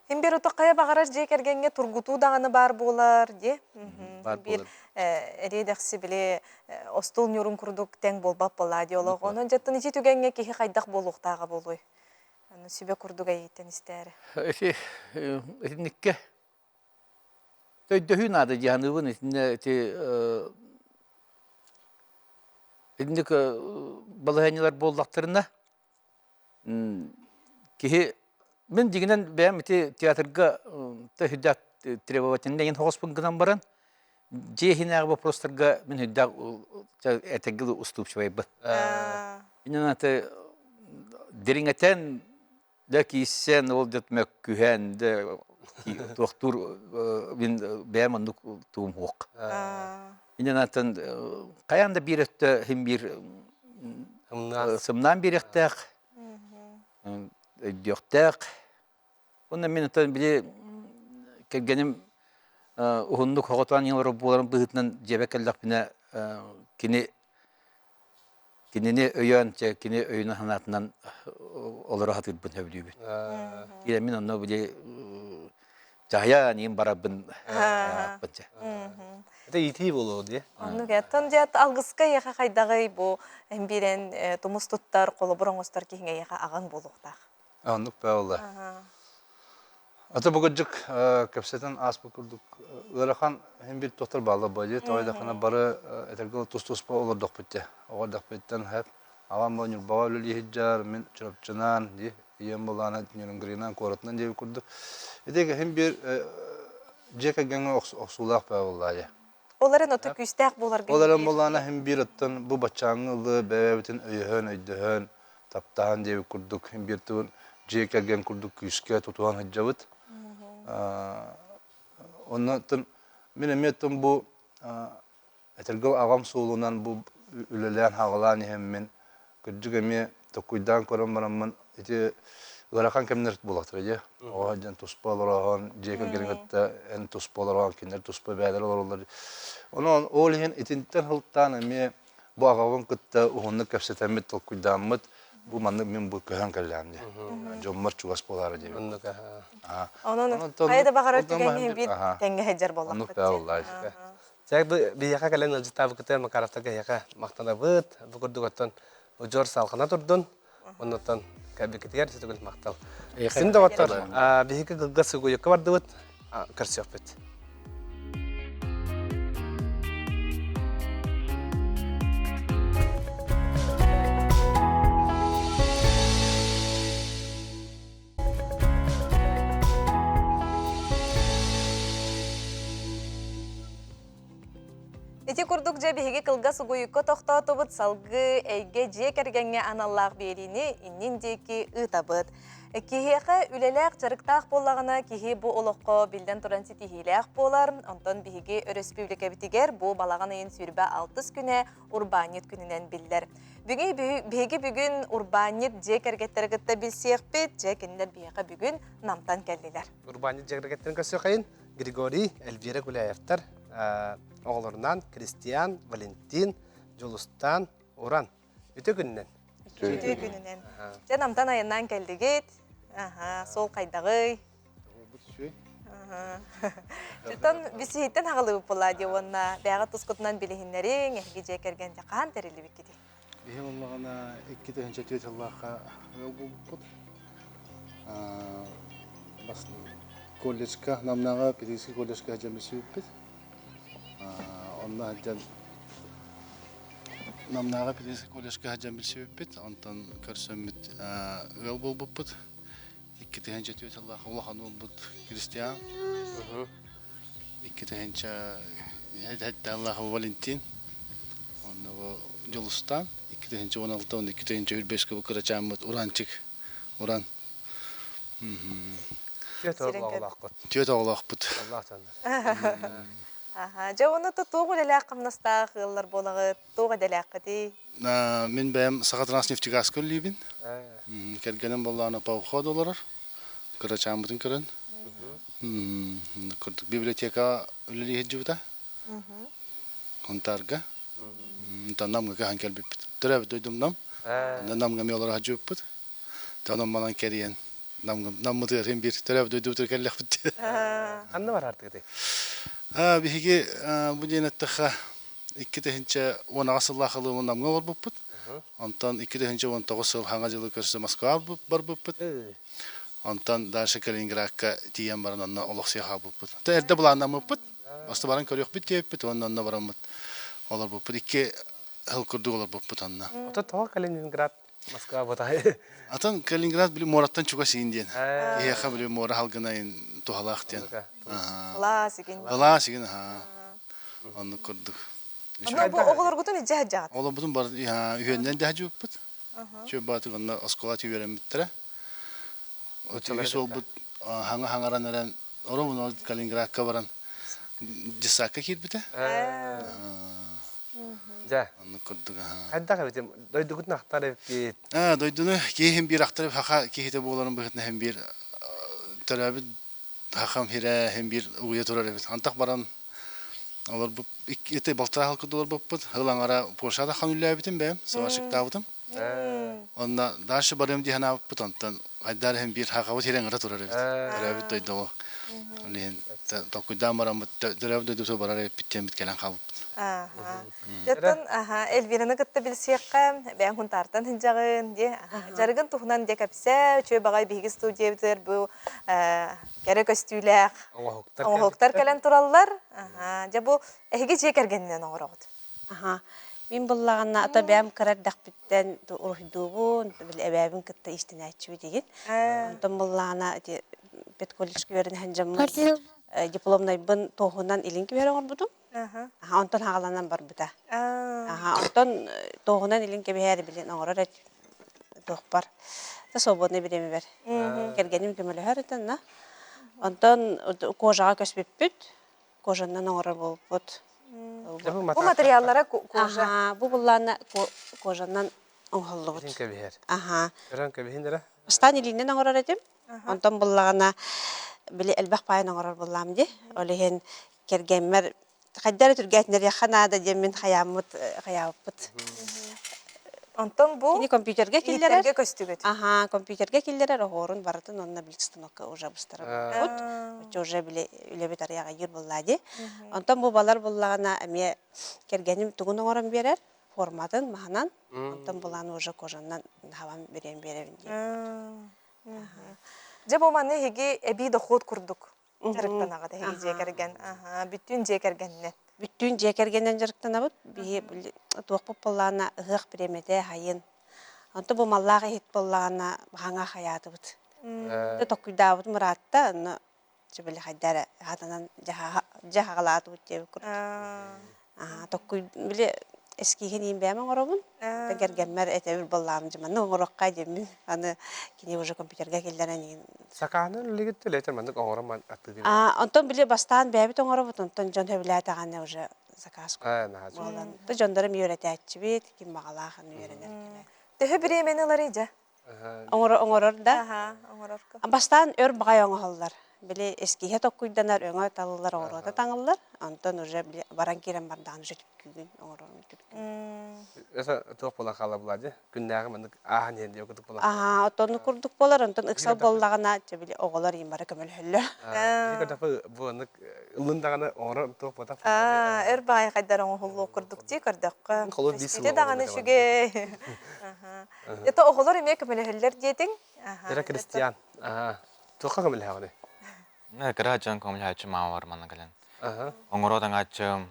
Хин бир утаххая баҕарар дьиэ кэргэҥҥэ тургутуу даҕаны баар буолар дии. Баар Биир буолар. эриэ-дэхси били остуол ньуурун курдук тэҥ буолбат буоллаа дии олох. Онон дьаттан ити түгэҥҥэ киһи хайдах буолуохтааҕа буолуой? Аны сүбэ курдук эйиттэн истээри. Ити итинниккэ Өйдөһүү наада дии саныыбын итиннэ ити итинник балаһыанньалар буоллахтарына киһи мин дьиҥинэн бэйэм ити театрга сүрдээх требовательнай эҥин соҕуспун гынан баран дьиэ иһинээҕи вопростарга мин сүрдээх этэргэ дылы устуупчубайбын. Иннинэ дириҥэтэн Дьэ кииссэн ол дьэ мөккүһэн дьэ туохтуур мин бэйэм оннук тугум суох. Иннинэ хайаан да биир өттө син биир сымнаан биэриэхтээх, өйдүөхтээх. Уонна мин оттон били Кэргэним уһуннук хоҕотоон иһэн буоларын быһыытынан дьиэбэ кэллэхпинэ кини кинини өйөөн чэ кини өйүн санаатынан олоро сатыырбын сөбүлүүбүн. Киирэммин онно били дьаһайа аниин барарбын чэ. Это иитии буолуо дии. Оннук эттон дьэ алгыска эйиэхэ хайдаҕый бу эмбиирэн тумус туттар холобур оҥостор киһиҥ эйиэхэ аҕаҥ буолуохтаах. Оннук баалла. Ата бу кырдьык кэпсэтэн ааспыт курдук ыарахан иһин биир тохтор баалла бу тоҕо даҕаны бары этэргэ тус-туспа олордохпут дии. Оҕо эрдэхпиттэн хэп аҕам бу Ньурбаҕа үлэлии сылдьар, мин Чурапчынан дии, ийэм былаана Нерюнгриынан куоратынан диэбит курдук. Ити иһин биир дьиэ кэргэҥҥэ охсуулаах баа буоллаа дии. Ол эрэн ото күүстээх буоларга Ол эрэн былаана иһин биир оттон бу баччааҥҥы ылы бэйэбитин өйөһөн, өйдөһөн, таптаан диэбит курдук биир тылын дьиэ кэргэн курдук күүскэ тутуһан сылдьабыт. Онно мин эмиэ оттон бу этэргэ аҕам суолунан бу үлэлээн хаҕалаан иһэммин кырдьык эмиэ токкуйдаан көрөн бараммын ити ыарахан кэмнэр буолахтара дии. Оҕо дьон туспа олороон, дьиэ кэргэнин кытта эн туспа олороон, кинилэр туспа бэйэлэрэ олороллор. Онон ол иһин итинтэн сылтаан эмиэ Бу аҕабын кытта уһуннук кэпсэтэммит, толкуйдааммыт, бу маннык мин бу көһөн кэллэҕим дии. Дьоммор чугас буолаары диэбит. Оннук Онон хайа да баҕарар түгэҥҥэ биир тэҥҥэ сылдьар Оннук буоллахпыт. да буоллаа. Чэ, бу биһиэхэ кэлэн ыалдьыттаабыккытыгар Макаровтарга эһиэхэ махтанабыт. Бу курдук оттон удьуор салҕана турдун. Оннуттан кэлбиккитигэр сүтүгүл махтал. Син доҕоттор, биһиги кылгас сугуйукка бардыбыт, көрсүөхпүт. Ити курдук дьэ биһиги кылгас угуйукка тохтоотубут салгыы эйгэ дьиэ кэргэҥҥэ аналлаах биэриини иннин диэки ыытабыт. Киһиэхэ үлэлээх, дьарыктаах буоллаҕына киһи бу олоххо биллэн туран ситиһиилээх буолар. Онтон биһиги өрөспүүбүлүкэбитигэр бу балаҕан ыйын 26 күнэ урбаанньыт күнүнэн биллэр. Бүгүн биһиги бүгүн урбаанньыт дьиэ кэргэттэри кытта билсиэхпит. Дьэ кинилэр биһиэхэ бүгүн Намтан кэллилэр. Урбаанньыт дьиэ кэргэттэрин көрсүөххэйин Григорий, Эльвира Гуляевтар оҕолорунаан Кристиан, Валентин, Дьулустаан, Уран. Үтүө күнүнэн. Үтүө күнүнэн. Дьэ намтан айаннаан кэллигит. Аха, суол хайдаҕый? Чутан бисиһиттэн хаҕылыбыт буолла дии уонна бэйэҕэ тускутунан билиһиннэриҥ, эһиги дьиэ кэргэн хаһан тэриллибиккитий? Биһи буоллаҕына 2004 сыллаахха ыал буолбуппут. Колледжка, Намнааҕы педагогическай колледжка сылдьан билсибиппит. Онно сылдьан Намнааҕы педагогическай колледжка сылдьан билсибиппит. Онтон көрсөммүт ыал буолбуппут. 2004 сыллаах улахан уолбут Кристиан. 2007 Валентин. Онно бу Дьулустаан. 2016 уонна 2025 бу кырачааммыт Уранчик. Уран. Түөрт оҕолоохпут. Түөрт оҕолоохпут. Аллах жанна. Аха, дьэ ону туох үлэлээх хамнастаах ыаллар буолаҕыт, туох идэлээххитий? Мин бэйэм Сахатранснефтегазка үлэлиибин. Кэргэним буоллаҕына Павход олорор. Кырачааммытын көрөн. Курдук библиотекаҕа үлэлии сылдьыбыта. Хонтаарга. Онтон Намга көһөн кэлбиппит. Төрөөбүт дойдум Нам. Намга эмиэ олоро сылдьыбыппыт. Онон манан кэрийэн Наммытыгар син биир төрөөбүт дойдубутугар кэллэхпит. Ханна бараартыгытый? Биһиги бу диэн эттэххэ 2018 сыллаах ылыымы Намҥа олорбуппут. Онтон 2019 сыл Хаҥа дьылы көрсө Москваҕа барбыппыт. Онтон дальше Калининградка тиийэн баран онно олохсуйа хаалбыппыт. То эрдэ былааннаммыппыт. Баста баран көрүөхпүт диэбиппит уонна онно бараммыт олорбуппут. Икки сыл курдук олорбуппут онно. Ото тоҕо Калининград Москва буотай. Атын Калининград били муораттан чугас иин диэн. Киһиэхэ били муора халгынайын туһалаах диэн. Сылаас игин. Сылаас игин аһаа. Оннук курдук. Онно бу оҕолоргутун илдьэ сылдьаҕыт? Олорбутун бар үһүөннэн дэһдьибиппит. Чүө баатык онно оскуола үөрэммиттэрэ. Үс уолбут хаҥа хаҥаран эрэн оромун Калининградка баран десакка киирбитэ. Дьэ. Оннук курдук. Хайдах эбит дойдугутун ахтар эбиккит? Дойдуну киһим биир ахтар хаха киһитэ буоларын быһыытынан биир төрөөбүт. Хахам хирэ хем биир угуйа турар эбит. Антах баран олорбуп ити балтараа хыл курдук олорбуппут. Хыл аҥара Польшада хан үллээбитим бэйэм, сварщиктаабытым. Онно дальше барыам дии санаабыппыт, онтон хайдаар иһин биир хахабыт хирэ ыҥыра турар эбит. Төрөөбүт дойдуга. Ол иһин толкуйдаан бараммыт төрөөбүт дойдубутугар барар эбиппит диэммит кэлэн хаалбыппыт. Дьоттон Эльвираны кытта билсиэххэ, бэйэҥ Хунтаартан сылдьаҕын дии. Дьарыгын туһунан дьэ кэпсээ, үчүгэй баҕайы биһиги студиябытыгар бу кэрэ көстүүлээх оҥоһуктар кэлэн тураллар. Дьэ бу эһиги дьиэ кэргэнинэн оҥороҕут. Аха. Мин буллаҕына ата бэйэм кыра эрдэхпиттэн уруһуйдуубун, били эбээбин кытта иистэнээччибит игин. Онтон буллаҕына ити педколледжка үөрэнэн дьоммун дипломнайбын туоһунан илин кэбиһэр оҥорбутум. Аха, онтон хаҕаланан барбыта. Аха, онтон туоһунан илин кэбиһээри билин оҥорор эт туохпар. Да свободный бириэмэбэр. Кэргэним көмөлөһөр этэн, Онтон кожаҕа көспүппүт. Кожанан оҥорор буолбут. Бу материаллара кожа. Аха, бу буллаана кожанан оҥоһуллубут. Илин кэбиһэр. Аха. Көрөн кэбиһин эрэ. Бастаан илиинэн оҥорор этим. Онтон буллаҕына били элбэх паайын оҥорор буллаам дии. Ол иһин кэргэммэр хайда эрэ түргээтинэриэххэ наада диэммин хайааммыт хайаабыппыт. Онтон бу Кини компьютерга киллэрэр. иһиттэргэ көстүбүт. Аха, компьютерга киллэрэр оһуорун барытын онно били станокка уже быстара буолбут. Оччо уже били үлэбит арыйаҕа йыр буллаа дии. Онтон бу балар буллаҕына эмиэ кэргэним тугун оҥорон биэрэр, форматын маһынан, онтон булаан уже кожанан хабан бириэн биэрэбин диэн. Дьэ бу маны эһиги эбии дохуот курдук дьарыктанаҕыт эһиги дьиэ кэргэн. Бүттүүн дьиэ кэргэнинэн. Бүттүүн дьиэ кэргэнинэн дьарыктанабыт. Биһи туохпут буоллаҕына ыһыах бириэмэтэ хайын. Онто бу маллаах иһит буоллаҕына хаҥа хайаатыбыт. Токкуйдаабыт мыраатта, онно били хайда эрэ хатанан дьаһаҕалаатыбыт диэбит курдук. Токкуй били эскиһин иин бэйэм оҥоробун. Кэргэммэр этэбил буоллаҕым дьэ маннык оҥоруохха диэммин. Аны кини уже компьютерга киллэрэн иһин. Сакааны үлэлигит төлөтөр маннык оҥорон аттыгын. Онтон били бастаан бэйэбит оҥоробут, онтон дьон сөбүлээтэҕинэ уже заказ буолан. Дьоннорум үөрэтээччибит, ким баҕалаах аны үөрэнэр кэлэр. Төһө бириэмэни ыларый дьэ? Оҥорор да. Оҥорорго. Бастаан өр баҕайы оҥоһоллор. Били эскиһэ токкуйданар, өҥө талыллар, оҕуруота таҥыллар. Онтон уже били баран киирэн бардаҕын уже түпкүүгүн, оҥорорун түпкүүгүн. Өсө туох буолан хаалла була дии? Күннээҕи маннык ааһан иһэн диэ курдук буолан. Аһаа, отону курдук буолар, онтон ыксал буоллаҕына, дьэ били оҕолор иин бары көмөлөһөллөр. Биһи көрдөхпө бу оннук ыллын даҕаны оҥорор туох буотах. Өр баҕайы хайдар оҥоһуллуох курдук дии көрдөххө. Холур биир сыл Көстүүтэ даҕаны үчүгэй. Это оҕолор эмиэ көмөлөһөллөр диэтиҥ. Эра Кристиан. Туохха көмөлөһөҕүнүй? Кыра дьон көмөлөһөөччү маама бар манна кэлэн. Оҥороо таҥааччым,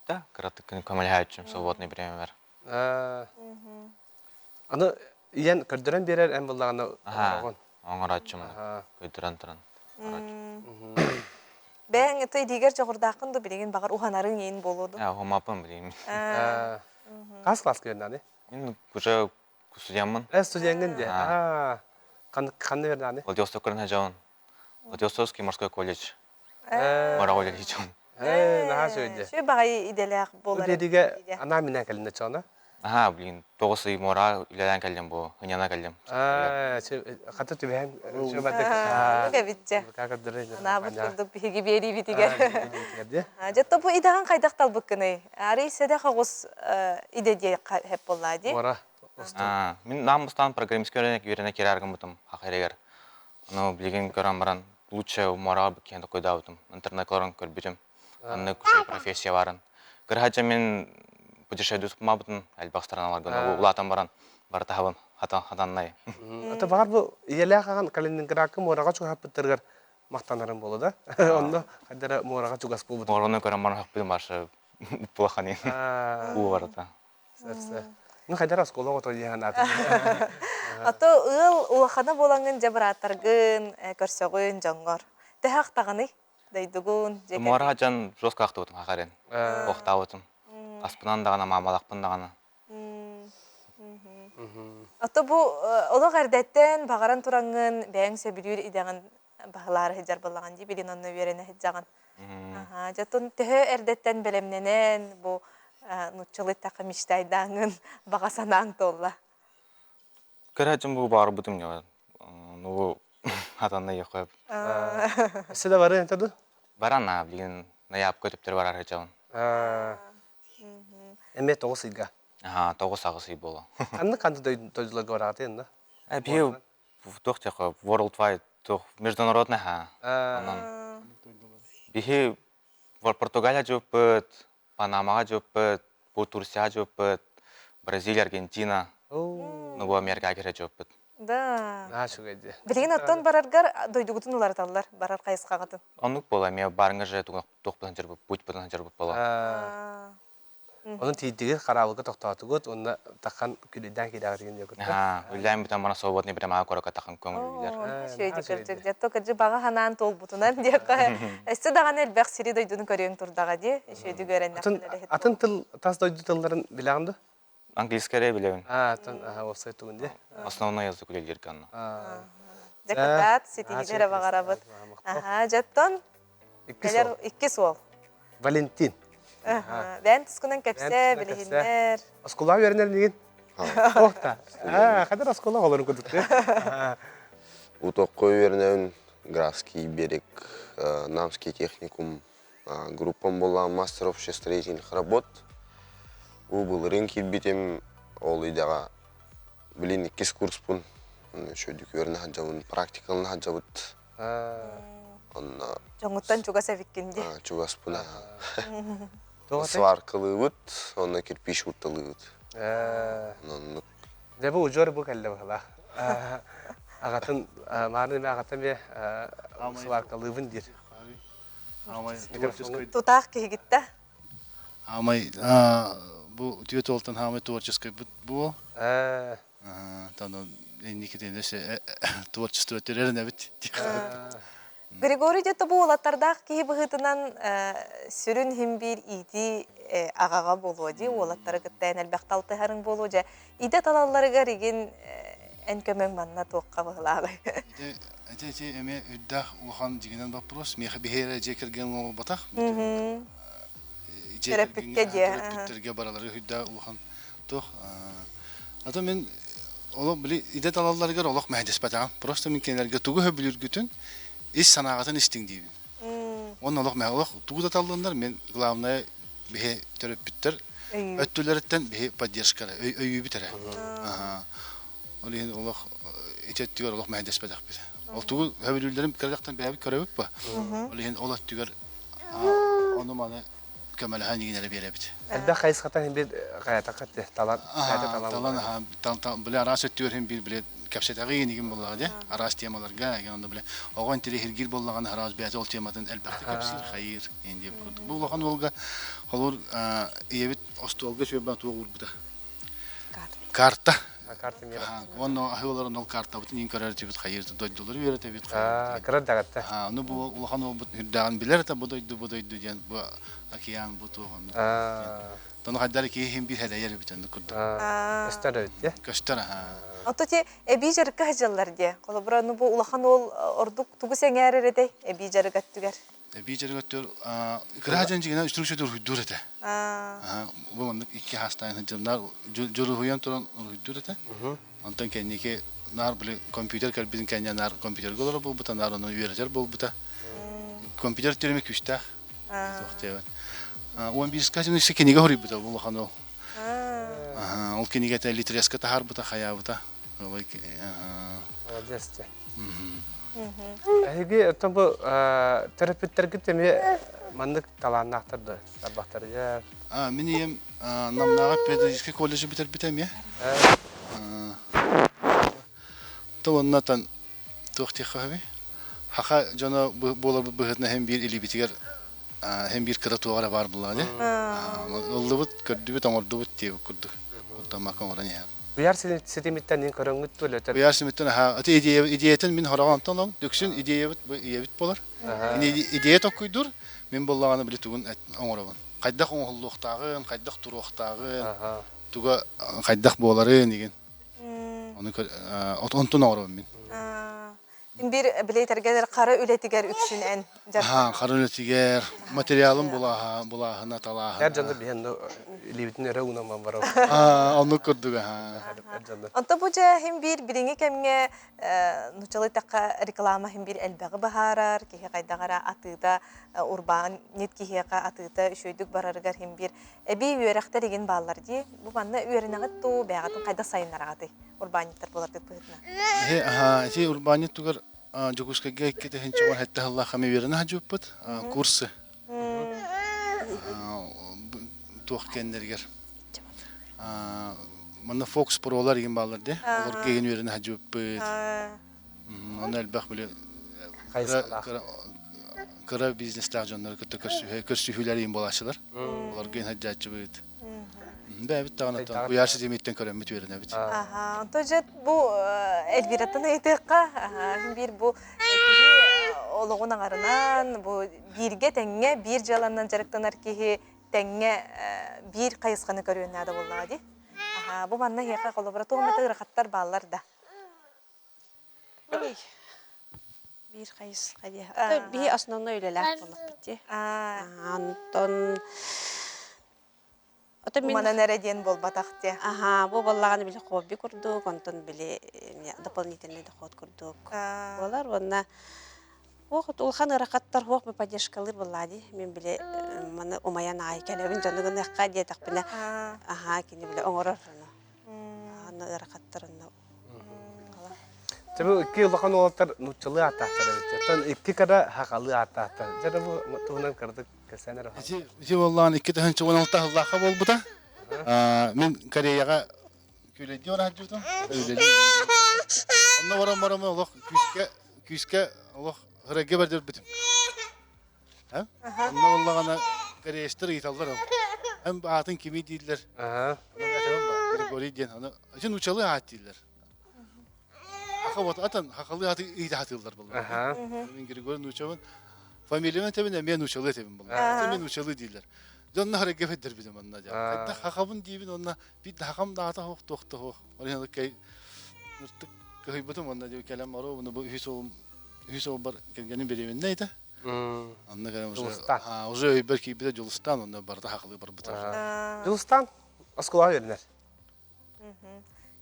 да, кыратык көмөлөһөөччүм свободный время Аны ийэн көрдөрөн биэрэр эн буллаҕына оҥороҕун. Оҥорооччум көрдөрөн туран. Бэйэҥ ити илиигэр дьоҕурдааххын да билигин баҕар уһанарыҥ иин буолуо дуу? Уһаммаппын билигин. Хас класска үөрэнэҕиний? Мин уже студеммын. Студеҥҥын дии. Ханна үөрэнэҕиний? Владивостокка сылдьабын. Владивостокский морской колледж. Мораҕа үлэлиибин. Наһаа үчүгэй дии. Үчүгэй баҕайы идэлээх буолар. Биэриигэ анаан минээн кэллин оччоҕуна? Аһаа, блин, 9 ый муора үлэлээн кэллим бу, ыньана кэллим. Хата түбэһэн эбитчэ. Анаабыт курдук биһиги биэриибитигэр. Дьэ, бу идэҕин хайдах талбыккыный? Арый сэдэх оҕус идэ диэххэ сөп буоллаа дии. Муора. Мин наам бастаан программистка үөрэнэ киирэр гыммытым хахайрыгар. Ну, билигин көрөн баран, лучше муораҕа киһи такойдаабытым. Интернет олорон көрбүтүм. Аннык профессия барын. Кырһача мин путешествуймабытын элбэх страналарга улаатан баран барытаһабын хатаннай. Ата баҕар бу ийэлээх аҕан Калининградка муораҕа чугаһаппыттарыгар махтанарым буолуо да. Онно хайдара муораҕа чугас буолбут. Муораны көрөн баран хаппытым барша плоханин. Уу барыта. Ну хайдара оскуола оҕото дии санаатым. Ато ыал улахана буолаҥҥын дьэ бырааттаргын көрсөҕүн дьоҥҥор. Төһө ахтаҕыный? Дойдугун, дьиэ Муораҕа дьон жестко ахтыбытым хахарин. Охтаабытым. Аспынан даҕаны, маамалахпын даҕаны. Ото бу олох эрдэттэн баҕаран тураҥҥын бэйэҥ сөбүлүүр идэҕин баһылаары сылдьар буоллаҕын дии билин онно үөрэнэ сылдьаҕын. Дьэ төһө эрдэттэн бэлэмнэнэн бу нууччалыы эттэххэ мечтайдааҥҥын баҕа санааҥ туолла? Кыра дьон бу баарбытым дьэ. Ну, Атанна йохоп. Өссө да бары ду? Баран аа билигин найаапка төптөр барар сылдьабын. Эмиэ тоҕус ыйга. Аха, 9-8 ый буолуо. Ханнык ханнык дойдуларга бараҕытый онно? Э, биһи туох диэххэ Worldwide туох международный ха. Онон биһи Португалия дьыппыт, Панамаҕа дьыппыт, бу Турцияҕа дьыппыт, Бразилия, Аргентина, ну бу Америкаҕа киирэ дьыппыт. Да. Наһаа үчүгэй дии. Билигин оттон бараргар дойдугутун уларыталлар, барар хайысхаҕытын. Оннук буола, эмиэ барыҥа же туохпутун дьарбыт, путь-путун дьарбыт буола. Онон тиийдигит, хараабылга тохтоотугут уонна тахан күлүйдээн киирэҕитигин диэкут. Үллээн бүтэн баран свободный прямая куоракка тахан көҥүлүүлэр. Үчүгэйдик кырдьык дьэ то кырдьык баҕа санаан туолбутунан диэххэ өссө даҕаны элбэх сири дойдуну көрүөҥ турдаҕа дии үчүгэйдик үөрэннэххинэ Атын тыл тас дойду тылларын билэҕин дуо? Английскай эрэ билэбин. Аа, атын уопсай тугун дии. Основной язык үлэлииргэ онно. Дьэ кытаат, ситиһиини эрэ баҕарабыт. Аха, дьэттон кэлэр иккис уол. Валентин. Бэйэн тускунан кэпсээ, билиһиннэр. Оскуолаҕа үөрэнэр инигин? Ох та. Аа, хадыр оскуола оҕолорун курдук. Утокко үөрэнэбин Графский берег, Намский техникум Группам буолла мастер общестроительных работ. Уу былырыын киирбитим, ол идэҕэ билин иккис курспун. Үчүгэйдик үөрэнэ сылдьабын, практикалана сылдьабыт. Онно Дьоҥҥуттан чугас эбиккин дии. Чугаспын. Сваркалыыбыт, онно кирпич уурталыыбыт. Оннук. Дьэ бу удьуор бу кэллэ быһылаах. Аҕатын маарын эмэ аҕата эмиэ сваркалыыбын диир. Тутаах киһигиттэ. Аамай бу түөрт уолтан хаамай творческайбыт буол. Тонон инникитин өссө творчество төрөрүнэбит. Григорий дьэ бу уолаттардаах киһи быһыытынан сүрүн иһин биир иитии аҕаҕа буолуо дии уолаттары кытта эн элбэх талтыһарыҥ буолуо дьэ идэ талалларыгар игин эн көмөҥ манна туохха быһылааҕый Ити ити эмиэ үрдээх улахан дьиҥинэн боппуруос. Миэхэ биһи эрэ дьиэ кэргэн буолбатах. Дьиэ Төрөппүккэ дьиэ. Төрөппүттэргэ баралары үрдээх улахан туох. Ата мин олох били идэ талалларыгар олох мэһэйдэспэтэҕим. Просто мин кинилэргэ тугу сөбүлүүргүтүн ис санааҕытын истиҥ диибин. Уонна олох мэһэ олох тугу да таллыннар мин главное биһи төрөппүттэр өттүлэриттэн биһи поддержкара өйүүбүт эрэ. Ол иһин олох ити өттүгэр олох мэһэйдэспэтэхпит. Ол тугу сөбүлүүллэрин кыра бэйэбит көрөбүт ба. Ол иһин ол өттүгэр ону маны көмөлөһөн игин эрэ биэрэбит. Элбэх хайысхатан биир хайатахха талан талан талан били араас өттүгэр иһин биир били кэпсэтэҕи игин буоллаҕа дии араас темаларга эгин онно били оҕо интириэһиргиир буоллаҕына араас бэйэтэ ол тематын элбэхтик кэпсиир хайыыр иһин диэбит курдук. Бу улахан уолга холобур ийэбит остуолга сүөрбэн туох уурбута Карта. Карта мира. Уонна аһыы олорон ол картабытын иин көрөр этибит хайыр дойдулары үөрэтэбит. Кыра даҕатта. Ону бу улахан уолбут үрдээҕин билэр этэ бу дойду бу дойду диэн бу океан бу туох оннук. Тону хайдары киһи иһин биир хэрэйэр эбит оннук курдук. Көстөр эбит дии. Көстөр аха. Ото ти эбии дьарыкка сылдьаллар дии. Холобура ну бу улахан уол ордук тугу сэҥээрэр этэй эбии дьарык өттүгэр? Эбии дьарыгар кыра дьон дьиҥинэн үстүрүк сүдү уруһуйдуур этэ. Бу маннык икки хаастаан сылдьар дьуруһуйан туран уруһуйдуур этэ. Онтон кэнники наар били компьютер кэлбитин кэннэ наар компьютерга олорор буолбута, наар ону үөрэтэр буолбута. Компьютер түрүмэ күүстээх. Туох диэбэт. 11 күн кинигэ хоруйбута бу улахан ол. Ол кинигэтэ литреска таһаарбыта, хайаабыта. Молодец. Эһиги оттон бу төрөппүттэргит эмиэ маннык талааннаахтар да тарбахтарыгар. Мин ийэм Намнааҕы педагогическай колледжы бүтэрбитэ эмиэ. То оннотон туох диэххэ сөбүй? Хаха дьоно буоларбыт быһыытынан һин биир илиибитигэр һин биир кыра туох эрэ баар буоллаҕа дии. Ыллыбыт, көрдүбүт, оҥордубут диэбит курдук. Куттаммакка оҥорон иһэр. Куйаар ситимиттэн мин көрөҥҥүт дуо лөтөр? Куйаар ситимиттэн аһаа, ити идея, идеятын мин хороҕо онтон ылам. Үксүн идеябыт бу ийэбит буолар. Идея толкуйдуур, мин буоллаҕына били тугун оҥоробун. Хайдах оҥоһуллуохтааҕын, хайдах туруохтааҕын, туга хайдах буоларын игин. Ону онтун оҥоробун мин. Мин. биир билиэтэргэр хара үлэтигэр үксүн эн Аха, хара үлэтигэр материалын булааһа, булааһына, талааһына. Эр дьоннор биһэн илиибитин өрө уунан барабыт. Аа, оннук курдук аха. Эр дьоннор. Онто бу дьэ иһин биир билиҥҥи кэмҥэ нуччалыы эттэххэ реклама иһин биир элбэҕи быһаарар, киһи хайдах эрэ атыыта урбаанньыт киһиэхэ атыыта үчүгэйдик барарыгар иһин биир эбии үөрэхтэр игин бааллар дии. Бу манна үөрэнэҕит дуу, бэйэҕитин хайдах сайыннараҕытый урбаанньыттар буоларгыт быһыытынан? Эһи, аха, ити урбаанньыт тугар Дьокуускайга 2017 сыллаах ами үөрэнэ сылдьыбыппыт курсы туох кэннэригэр манна Fox Pro-лар игин бааллар дии олорго игин үөрэнэ сылдьыбыппыт онно элбэх били кыра бизнестаах дьоннору кытта көрсүһүүлэр игин буолааччылар олорго игин сылдьааччыбыт Бэйэбит даҕаны куйаар ситимиттэн көрөммүт үөрэнэбит. Аха, онто дьэ бу Эльвираттан ыйытыахха, биир бу киһи олоҕун аҥарынан, бу бииргэ тэҥҥэ биир дьыаланан дьарыктанар киһи тэҥҥэ биир хайысханы көрүөн наада буоллаҕа дии. Аха, бу манна эһиэхэ холобура туох эмэ ыарахаттар бааллар да? Биир хайысха дии. Биһи основной үлэлээх буоллахпыт дии. Онтон Ото мин Манан эрэ диэн буолбатах дии. Аха, бу буоллаҕына били хобби курдук, онтон били дополнительный доход курдук буолар уонна Ох, улахан ыарахаттар хуох бы поддержкалыыр буоллаа дии. Мин били маны умайан аай кэлэбин дьону гыныахха диэтэхпинэ, аха, кини били оҥорор ону. Аны ыарахаттар онно Дьэ бу икки улахан уолаттар нууччалыы ааттаахтар эбит. Оттон икки кара хахалыы ааттаахтар. Дьэ бу туһунан кыратык кэпсээн эрэ. Ити ити буоллаҕына 2016 сыллаахха буолбута. Мин Кореяҕа күүлэйдии баран сылдьыбытым. Онно баран баран олох күүскэ күүскэ олох ырайга бэрдэрбитим. Онно буоллаҕына кореецтэр ыйыталлар ол. Эн аатын кимий дииллэр. Григорий диэн. Аны ити нуучалыы аат дииллэр. Аха вот атын хахалыы ааты ыйыта сатыыллар буолла. Мин Григорий нуучабын. Фамилиябын этэбин эмиэ нуучалыы этэбин буолла. Эмиэ нуучалыы дииллэр. Дьонно харайга бэрдэрбитим онно дьэ. Хайдах хахабын диибин онно биир да хахам даата суох туох да суох. Ол иһин ыртык кыһыйбытым онно дьэ кэлэн баруу бу үһүс уолум үһүс уолбар кэргэним беременна этэ. Онно кэлэн уже уже өйбөр киирбитэ Дьулустаан онно барыта хахалыы барбыта. Дьулустаан оскуолаҕа үөрэнэр.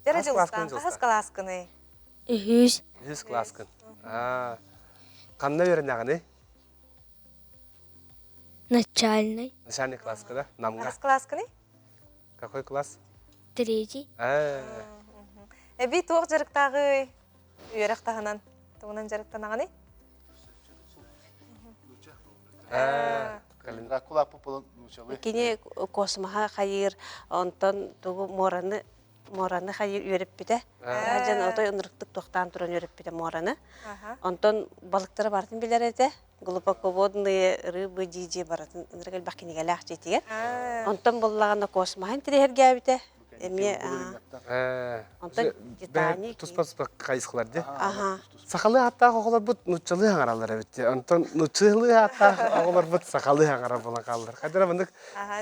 Дьэрэ Дьулустаан хаһыс кылааскыный? Үһүс. Үһүс кылааскын. Ханна үөрэнэҕиний? Начальный. Начальный класска, да? Намга. Хаһыс кылааскыный? Какой класс? Третий. Эбии туох дьарыктааҕый? Үөрэх таһынан тугунан дьарыктанаҕыный? Кини космоһа хайыыр, онтон тугу муораны муораны хайыыр үөрэппитэ. Дьон отой ынырыктык туохтаан туран үөрэппитэ муораны. Онтон балыктары барытын билэр этэ. Глубоководные рыбы дии-дии барытын ынырык элбэх кинигэлээх дьиэтигэр. Онтон буллаҕына космоһын тириһэргээбитэ. Эмиэ онтон Титаник туспа-туспа хайысхалар дии. Сахалыы ааттаах оҕолорбут нууччалыы хаҥараллар эбит дии. Онтон нууччалыы ааттаах оҕолорбут сахалыы хаҥарар буолан хааллар. Хайдара маннык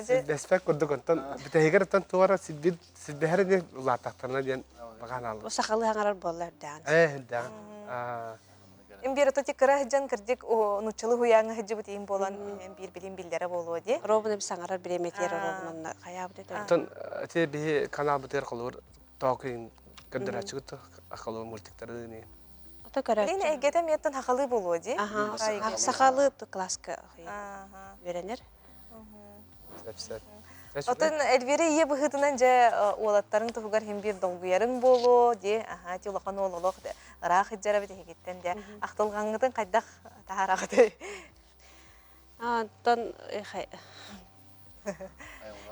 силбэспэт курдук онтон бүтэһигэр оттон туора силбир силбэһэр диэн улааттахтарына диэн баҕа аналлар. Сахалыы хаҥарар буолла үрдээҕин. Ээ үрдээҕин. Им биир ото кыра сылдьан кырдьык нууччалыы уһуйааҥҥа сылдьыбыт иһин буолан биир билим биллэрэ буолуо дии. Робун саҥарар бириэмэтигэр Робун онно хайаабыт этэ. Оттон ити биһи каналбытыгар холобур тоокуйун көрдөрөөччүгүт холобур мультиктары не. Ото көрөөччү. Билин эйгэтэ миэттэн хахалыы буолуо дии. Аха, сахалыы класска үөрэнэр. Сөп-сөп. Отон Эльвира ийэ быһыытынан дьэ уолаттарын туһугар иһин биир долгуйарыҥ буолуо дии. Аһаа, ити улахан уол олох ыраах илдьэр эбит эһигиттэн дьэ. Ахтылҕаҥҥытын хайдах таһаараҕытый? Онтон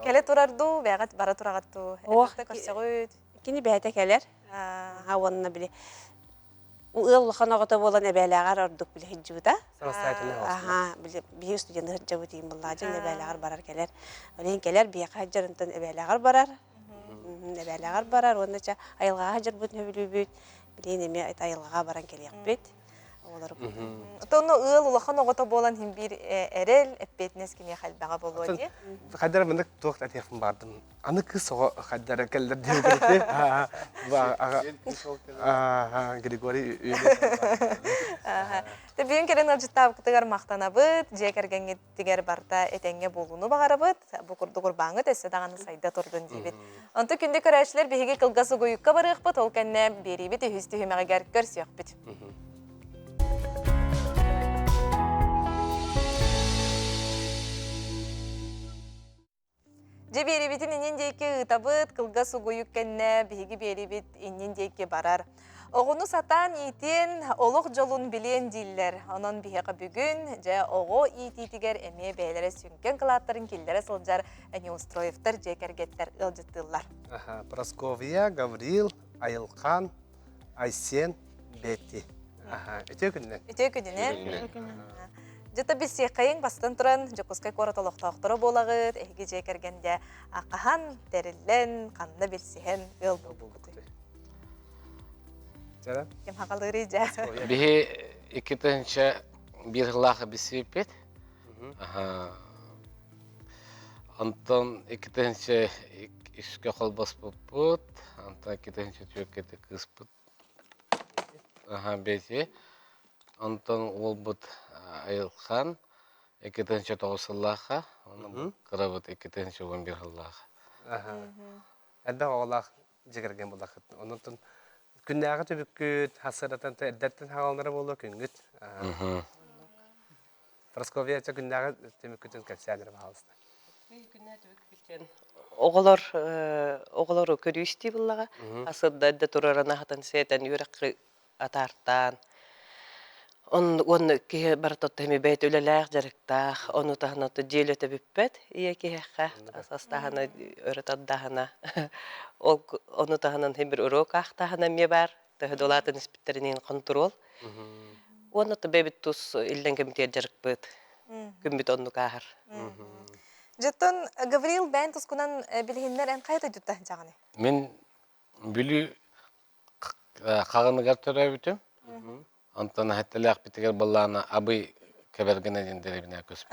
Кэлэ турар дуу, бэйэҕит бара тураҕыт дуу? Ох, көрсөҕүт. Кини бэйэтэ кэлэр. Аха, уонна били ыал улахан оҕото буолан эбээлээҕэр ордук били сылдьыбыта. Аха, били биһиги студенты сылдьабыт иин буллаҕа дьон эбээлээҕэр барар кэлэр. Ол иһин кэлэр биһиэхэ сылдьар онтон эбээлээҕэр барар. Эбээлээҕэр барар уонна чэ айылҕаҕа сылдьарбытын сөбүлүүбүт. Билигин эмиэ айылҕаҕа баран кэлиэхпит. Оҕолору Оттон ыал улахан оҕото буолан иһин биир эрэл, эппиэтинэс киниэхэ элбэҕэ буолуо дии. Хайдара маннык туох этиэхпин баардым. Аны кыыс оҕо хайдара кэллэр диэбитэ. Григорий. Бүгүн кэлэн ыалдьыттаабыккытыгар махтанабыт, дьиэ кэргэҥҥитигэр барыта этэҥҥэ буолууну баҕарабыт. Бу курдук урбааҥҥыт өссө даҕаны сайда турдун диибит. Онтон күндү көрөөччүлэр биһиги кылгас угуйукка барыахпыт, ол кэннэ биэриибит үһүс түһүмэҕигэр көрсүөхпүт. Дьэ биэриибитин иннин диэки ыытабыт, кылгас угуйук кэннэ биһиги биэриибит иннин диэки барар. Оҕону сатаан иитиэн, олох дьолун билиэн дииллэр. Онон биһиэхэ бүгүн дьэ оҕо иитиитигэр эмиэ бэйэлэрэ сүҥкэн кылааттарын киллэрэ сылдьар Неустроевтар дьиэ кэргэттэр ыалдьыттыыллар. Прасковья, Гаврил, Айылхан, Айсен, Бетти. Үтүө күнүнэн. Үтүө күнүнэн. Дьэ билсиэххэйиҥ бастан туран Дьокуускай куорат олохтоохторо буолаҕыт, эһиги дьиэ кэргэндэ хаһан тэриллэн, ханна билсиһэн ыал буолбуккутуй? Ким хаҕалыырый дьэ? Биһи 2001 сыллаах билсибиппит. Онтон 2003-кэ холбоспуппут, онтон 2004-кэ кыыспыт бэти. Онтон уолбут Айылхан 2009 сыллаахха, онон кырабыт 2011 сыллаах. Элбэх оҕолоох дьиэ кэргэн буллаххыт. Онон күннээҕи түбүккүт, хасыратан эрдэттэн хааланара буолуо күҥҥүт. Прасковья күннээҕи түмүккүтүн кэпсээн эрэ баһаалыста. Оҕолор оҕолору көрүү-истии буллаҕа. Асырда эрдэ турарын аһатан сиэтэн үөрэххэ атаартаан. Уонна киһи барыта эми бэйэтэ үлэлээх, дьарыктаах, ону таһынан дьиэ үлэтэ бүппэт ийэ киһиэхэ астааһына, өрө тардааһына. Ол ону таһынан бир уруок аахтааһына эмиэ баар. Төһө да улаатан испиттэринин хонтуруол. Уонна бэйэбит тус иллэҥ кэмитиэр дьарыкпыт. Күммүт оннук ааһар. Дьоттон Гаврил бэйэн тускунан билиһиннэр эн хайа дойдута дьаҕаны? Мин Бүлүү хаҕыныгар төрөөбүтүм. Онтон хэттэлээхпитигэр былаана Абый Кэбэргэнэ диэн дэриэбинэ көспүт.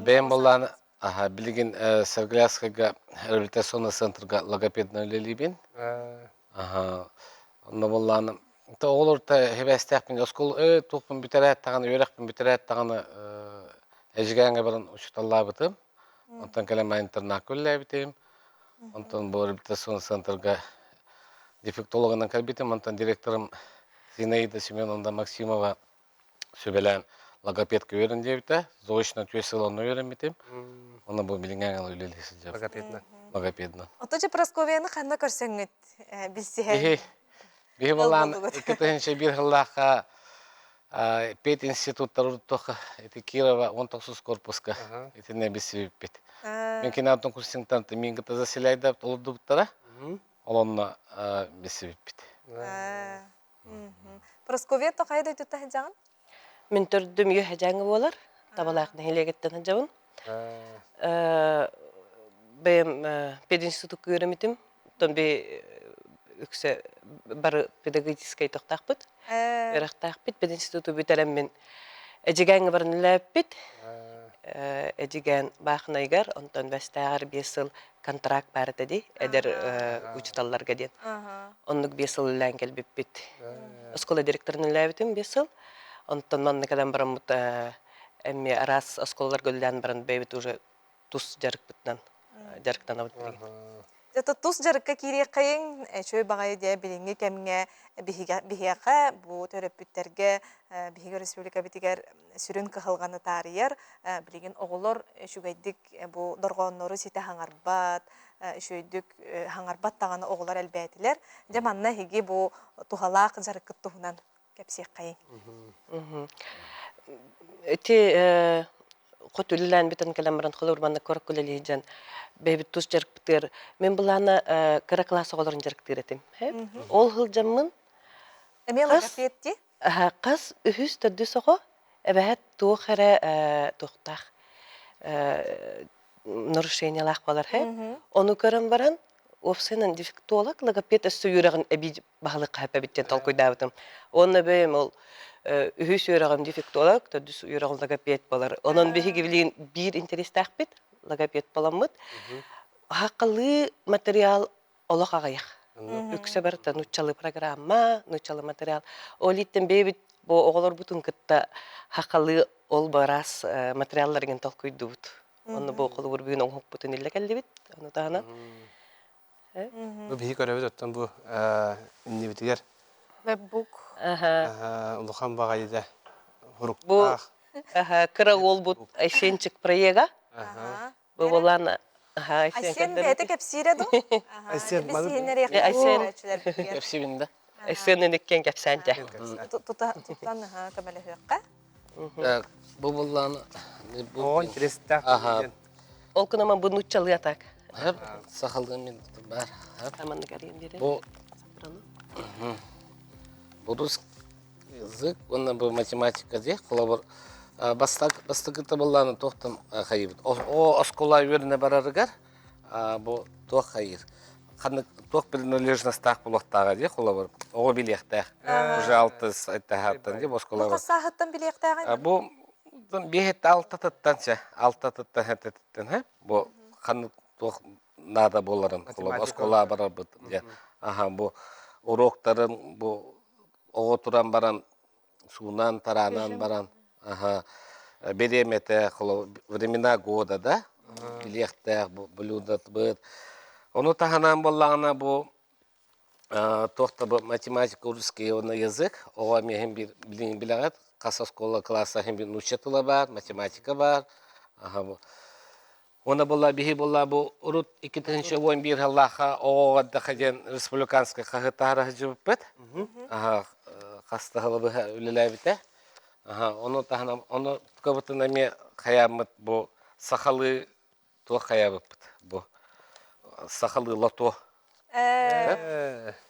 Бэйэм былаана билигин Саргляскайга реабилитационный центрга логопедынан үлэлиибин. Онно буоллаҕына оҕолор хибээстээхпин оскуола туохпун бүтэрээт даҕаны үөрэхпин бүтэрээт даҕаны Эдьигээҥҥэ баран учууталлаабытым. Онтон кэлэн мин интернакка үлэлээбитим. Онтон бу реабилитационный центрга дефектологынан кэлбитим. Онтон директорым Зинаида Семеновна Максимова сүбэлээн логопедка үөрэн диэбитэ. Заочно түөрт сыл онно үөрэммитим. Онно бу билиҥҥэ үлэлии сылдьабын. Логопедынан. Логопедынан. Ото же Прасковьяны ханна көрсөҥҥүт билсиһэн? Биһи биһи балаан 2001 сыллаахха пединституттар уруттуохха ити Кирова 19 корпуска итиннэ билсибиппит. Мен кинаатон курсингтан мин кытта заселяйда олордубуттара. Ол онно билсибиппит. Прасковья хайа дойдута сылдьаҕын? Мин төрдүм үөһэ дьааҥы буолар. Табалаах нэһилиэгиттэн сылдьабын. Бэйэм пединститутка үөрэммитим. Оттон би үксэ бары педагогическай тохтаахпыт. Үөрэхтээхпит. Пединституту бүтэрэммин Эдьигээҥҥэ баран үлэлээбиппит. Эдьигээн Баахынайыгар, онтон Бэстээҕэр биэс сыл контракт баар этэ дии, эдэр учууталларга диэн. Оннук биэс сыл үлэлээн кэлбиппит. Оскуола директорын үлэлээбитим биэс сыл. Онтон манна кэлэн бараммыт эмиэ араас оскуолаларга үлэлээн баран бэйэбит уже тус дьарыкпытынан дьарыктанабыт билигин. Зато тус дьарыкка киириэххэйиҥ, үчүгэй баҕайы дьэ билиҥҥи кэмҥэ биһиэхэ бу төрөппүттэргэ биһиги республикабытыгар сүрүн кыһалҕаны таарыйар. Билигин оҕолор үчүгэйдик бу дорҕооннору ситэ хаҥарбат, үчүгэйдик хаҥарбат даҕаны оҕолор элбээтилэр. Дьэ манна эһиги бу туһалаах дьарыккыт туһунан кэпсиэххэйиҥ. Ити хот үлэлээн бүтэн кэлэн баран холобур манна куоракка үлэлии сылдьан бэйэбит тус дьарыкпытыгар мин былаана кыра кылаас оҕолорун дьарыктыыр этим. Ол сылдьаммын Эмиэ логопед дии? Хас үһүс төрдүс оҕо эбэһэт туох эрэ туохтаах нарушениелаах буолар Ону көрөн баран уопсайынан дефектолог логопед өссө үөрэҕин эбии баһылык хаһыппабит диэн толкуйдаабытым. Уонна бэйэм ол үһүс үөрэҕим дефектолог, төрдүс үөрэҕим логопед буолар. Онон биһиги билигин биир интэриэстээхпит, логопед буоламмыт. Хаххалыы материал олох аҕыйах. Үксэ барыта нуччалы программа, нуччалы материал. Ол иттен бэйбит бу оҕолорбутун кытта хахалыы ол барас материалларыгын толкуйдубут. Онно бу холобур бүгүн оҥоһукпутун иллэ кэллибит. Ону таһынан Бу биһи көрөбүт оттон бу иннибитигэр Веббук. Улахан баҕайыда Бу хуруктаах. кыра уолбут Айсенчик проега. Бу болан Айсен бэйэтэ кэпсиирэ дуу? Айсен Айсен Кэпсибин да. Айсен иккен кэпсээн дьэ. Тутан көмөлөһүөххэ. Бу буллаан Оо, интерестээх. Ол кынама бу нуччалыы атак. Сахалыы мин бар. Аманнык арыйан биэрэ. Бу Бу русский язык, уонна бу математика дии, холобур бастакы табыллааны туохтан хайыыбыт. О оскуола үөрэнэ барарыгар бу туох хайыыр. Ханнык туох принадлежностаах буолуохтааҕа дии, холобур оҕо билиэхтээх. Уже алтыс айттаһааттан дии бу оскуола. Бу хас сааһыттан билиэхтээҕий? Бу биэһит алтатыттан чэ, алтатыттан хэтэтиттэн хэ. Бу ханнык туох наада буоларын оскуолаҕа барарбыт диэн аха бу уроктарын бу оҕо туран баран суунан тараанан баран аха бириэмэтэ времена года да билиэхтээх бу блюдатбыт ону таһынан буоллаҕына бу туох да бу математика русский уонна язык оҕо эмиэ биир билэҕит хас оскуола класса иһин биир нуучча тыла баар математика баар аха бу Уонна буолла биһи буолла бу урут 2011 сыллаахха оҕоҕо эрдэххэ диэн республиканскай хаһыат таһара сылдьыбыппыт. Аха хас да сылы быһа үлэлээбитэ. Аха ону таһынан ону тукабытын эмиэ хайааммыт бу сахалыы туох хайаабыппыт бу сахалыы лото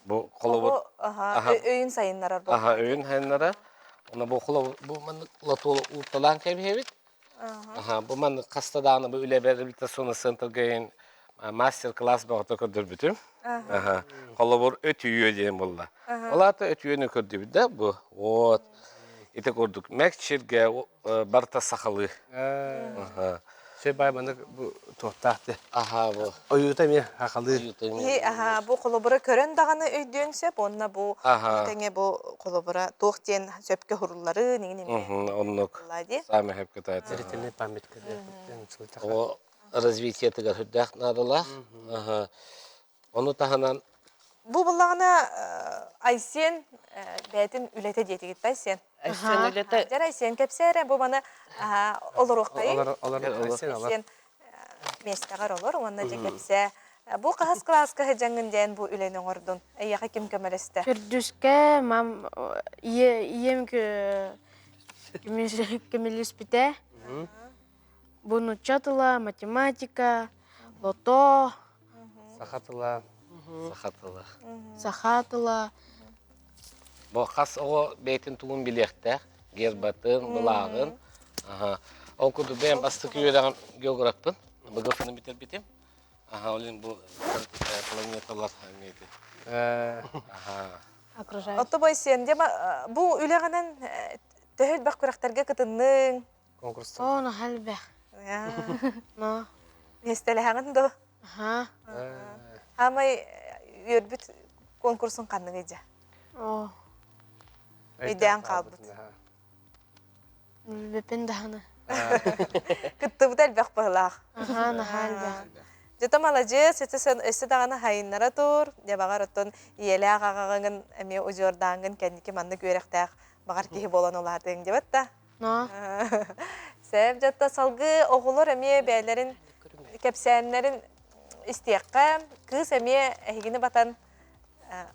Бу холобур өйүн сайыннарар бу. Аха өйүн сайыннарар. Уна бу холобур бу маннык лото уурталаан кэбиһэбит. Аха, бу маннык хаста даҕаны бу үлэбэр реабилитационный центрга мастер-класс бөҕөтө көрдөрбүтүм. Аха, холобур өтүйүө диэн буолла. Ол аата өтүйөнү көрдүбүт да бу. Вот. Ити курдук мэкчиргэ барыта сахалыы. Аха. Сөй бай маннык бу туохтаах те. Аха бу. Ойуута эмиэ хахалыы. Аха, бу холобура көрөн даҕаны өйдүөн сөп, уонна бу тэҥэ бу холобура туох диэн сөпкө хуруллары нигин эмиэ. Оннук. Саамай сөпкө таайта. Зрительный памятка. О развитиетыгар сүрдээх наадалаах. Ону таһынан Бу буллаҕына Айсен бэйэтин үлэтэ диэтигит Айсен. Айсен үлэтэ. Дьэр Айсен кэпсээрэ бу маны олоруоххайын. Айсен миэстэҕэр олор уонна дьэ кэпсээ. Бу хаһыс кылааска сылдьаҥҥын диэн бу үлэни оҥордун? Эйиэхэ ким көмөлөстө? Төрдүскэ мам ийэм көмөлөспүтэ. Бу нуучча тыла, математика, лото. Саха тыла. Саха тыла. Саха тыла. Бу хас оҕо бэйэтин тугун билиэхтээх, гербатын, былааҕын. Аха. Ол курдук бэйэм бастакы үөрэҕим географпын. БГФ-ны бүтэрбитим. Аха, ол иһин бу планеталар эмиэти. Аха. Отто Бойсен, бу үлэҕинэн төһө элбэх күрэхтэргэ кытынныҥ? Конкурстар. Оо, наһаа элбэх. Но. Миэстэлэһэҕин дуо? Аха. Хаамай үөрбүт конкурсун ханныгый дьэ? Оо. Өйдөөн хаалбыт. Билбэппин даҕаны. Кыттыбыта элбэх быһылаах. Аха, наһаа элбэх. Дьэ маладьыас, өссө даҕаны хайыннара тур. Дьэ баҕар оттон ийэлээх аҕаҕыҥын эмиэ удьуордааҥҥын кэнники маннык үөрэхтээх баҕар киһи буолан улаатыаҥ диэбэт да. Сөп дьатта салгыы оҕолор эмиэ бэйэлэрин кэпсээннэрин истиэххэ. Кыыс эмиэ эһигини батан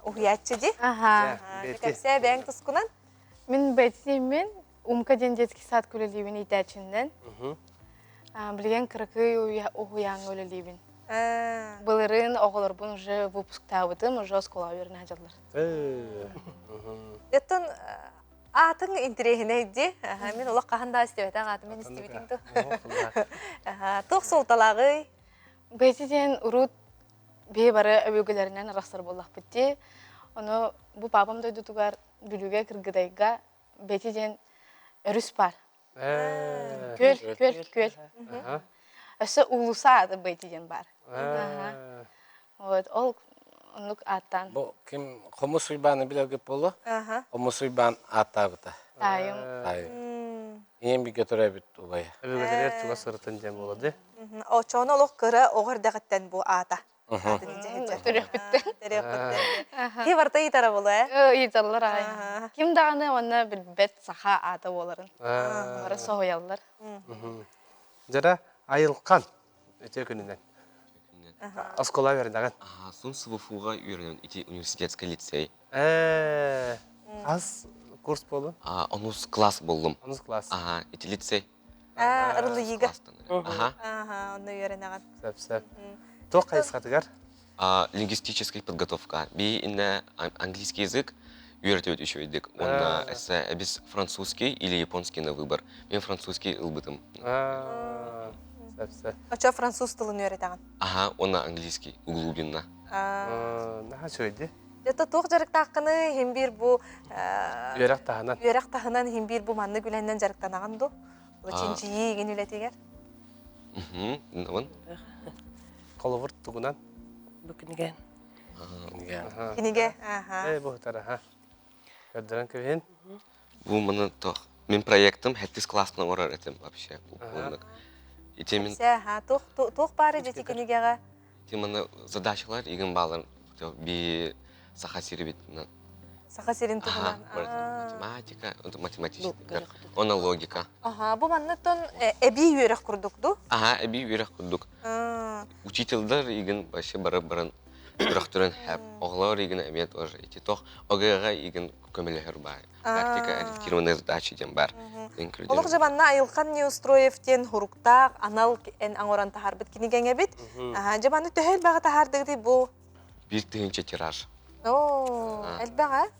уһуйааччы дии. Аха. Кэпсээ бэйэҥ тускунан. Мин бэйэтиммин Умка диэн детский сад үлэлиибин иитээччиннэн. Билигин кыракый уһуйааҥҥа үлэлиибин. Былырыын оҕолорбун уже выпусктаабытым, уже оскуолаҕа үөрэнэ сылдьаллар. Оттон аатыҥ интэриэһинэй дии. Мин олох хаһан да истибэтэх аатым мин истибитиҥ ту. Туох суолталааҕый? Бэйти диэн урут биһи бары өбүгэлэринэн арахсар буоллахпыт дии. Ону бу папам дойдутугар Бүлүүгэ Кыргыдайга Бэти диэн өрүс баар. Күөл, күөл, күөл. Өссө уулусса ааты Бэти диэн баар. Вот ол Оннук ааттаан. Бу ким Хомус Уйбааны билэргит буолуо? Хомус Уйбаан ааттаабыта. Таайым. Таайым. Ийэм бигэ төрөөбүт убайа. Өбүгэлэригэр чугас сырытын диэн буолуо дии. Оччоҕуна олох кыра оҕо эрдэҕиттэн бу аата. Төрүөхпүттэн. Төрүөхпүттэн. Киһи барыта ыйытара буолуо ээ? Ыйыталлар аҕай. Ким даҕаны уонна билбэт саха аата буоларын. Бары соһуйаллар. Дьара айылхан үтүө күнүнэн. Оскуола үөрэнэҕин. Сун СВФУ-га үөрэнэн ити университетскай лицей. Ээ, хас курс буоллун? Онус класс боллум. Онус класс. Ага, ити лицей. Аа, ырылыйыыга. Аха. Аха, онно үөрэнэҕин. Сөп, сөп. Туох хайысхатыгар? Лингвистическая подготовка. Би инне английский язык үөрэтебит үчүгэйдик. Уонна эссе эбис французский или японский на выбор. Мен французский ылбытым. Сөп, сөп. Очо француз тылын үөрэтэҕин? Аха, уонна английский углубленно. Наһаа үчүгэй Дьэ туох дьарыктааххыный иһин биир бу Үөрэх таһынан. Үөрэх таһынан иһин биир бу маннык үлэннэн дьарыктанаҕын дуу? Чинчийии игин үлэтигэр? Мм, Холобур тугунан? Бу кинигэ. Кинигэ. Кинигэ, аха. Э, бу аха. Көрдөрөн кэбиһин. Бу маны тох мин проектым хэттис классно оҥорор этим вообще. Ити мин Аха, туох туох баары дьити кинигэҕэ? Ити маны задачалар игин баалар би Саха сирибитинэн. Саха сирин туһунан. Математика, математическая, она логика. Аха, бу манныттан эбии үөрэх курдук ду? Аха, эбии үөрэх курдук. Учительдар игин вообще бары баран үрэхтэрин хэп. Оҕолор игин эмиэ тоже ити тох ОГЭ-ҕа игин көмөлөһөр баар. Практика ориентированные задачи диэн бар. Олох жабанна Айылхан Неустроев диэн хуруктаах анал эн оҥорон таһаарбыт кинигэҥ эбит. Жабаны төһө элбэҕи таһаардыгытый бу? 1000 тираж. Оо, элбэх ээ?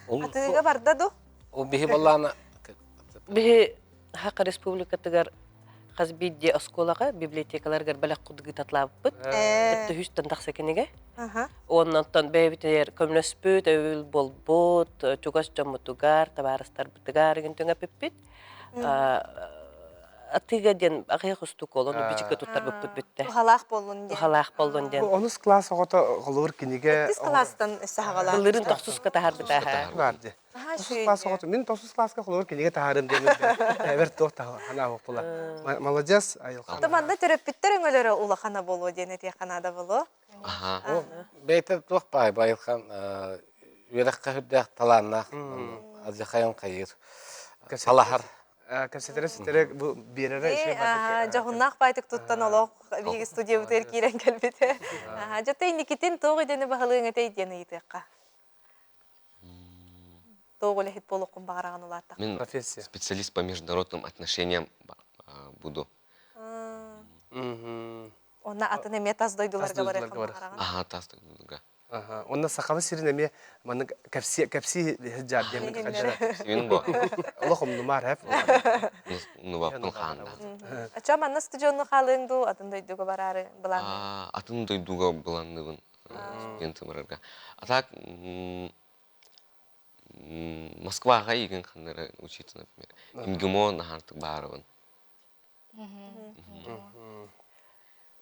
Атыыга барда ду? Ол биһи баллаана Биһи Хака Республикатыгар хас биирдии оскуолаҕа библиотекаларыгар бэлэх кудугу татлаабыппыт. Төһүстэн тахса кинигэ. Оннонтон бэйэбитигэр көмөлөспүт, өйүл буолбут, чугас дьоммутугар, табаарыстарбытыгар игин түҥэппиппит. Атыыга диэн аҕыйах устук ол, ону бичиккэ туттарбыппыт бүттэ. Туһалаах буоллун диэн. Туһалаах буоллун диэн. Онус класс оҕото холуур кинигэ. Иккис класстан өссө хаҕалаах. Былырыын тохсуска таһаарбыта. Бар дии. Тохсус класс оҕото. Мин тохсус класска холуур кинигэ таһаарым диэн эбэр туох ханаа була. Молодец, айылхан. Ото манна төрөппүттэр өҥөлөрө улахана буолуо диэн этиэххэ наада буолуо. Бэйэтэ туох баай Байылхан үөрэххэ үрдээх талааннаах алдьархайын хайыыр салаһар кэпсэтэрэ ситэрэ бу биэрэрэ үчүгэй дьоһуннаах баайтык туттан олох биһиги студиябытыгар киирэн кэлбитэ. Дьэ инникитин туох идэни баһылыаҥ этэй диэн ыйытыахха. Туох үлэһит буолуоххун баҕараҕын улааттах? Мин специалист по международным отношениям буду. Онно атын эмиэ тас дойдуларга барыаххын баҕараҕын? Аха, тас дойдуларга. Онно сахабы сирин эмиэ маннык кэпси кэпси сылдьаар диэн Кэпсиин бу. Олох умнумаар хэп. Умнубаппын хаанда. Ача манна студионну хаалыаҥ дуу, атын дойдуга бараары былаанныгын? Атын дойдуга былаанныыбын студент барарга. А так Москваҕа игин ханнары учиться, например. МГИМО наһаартык баарыбын.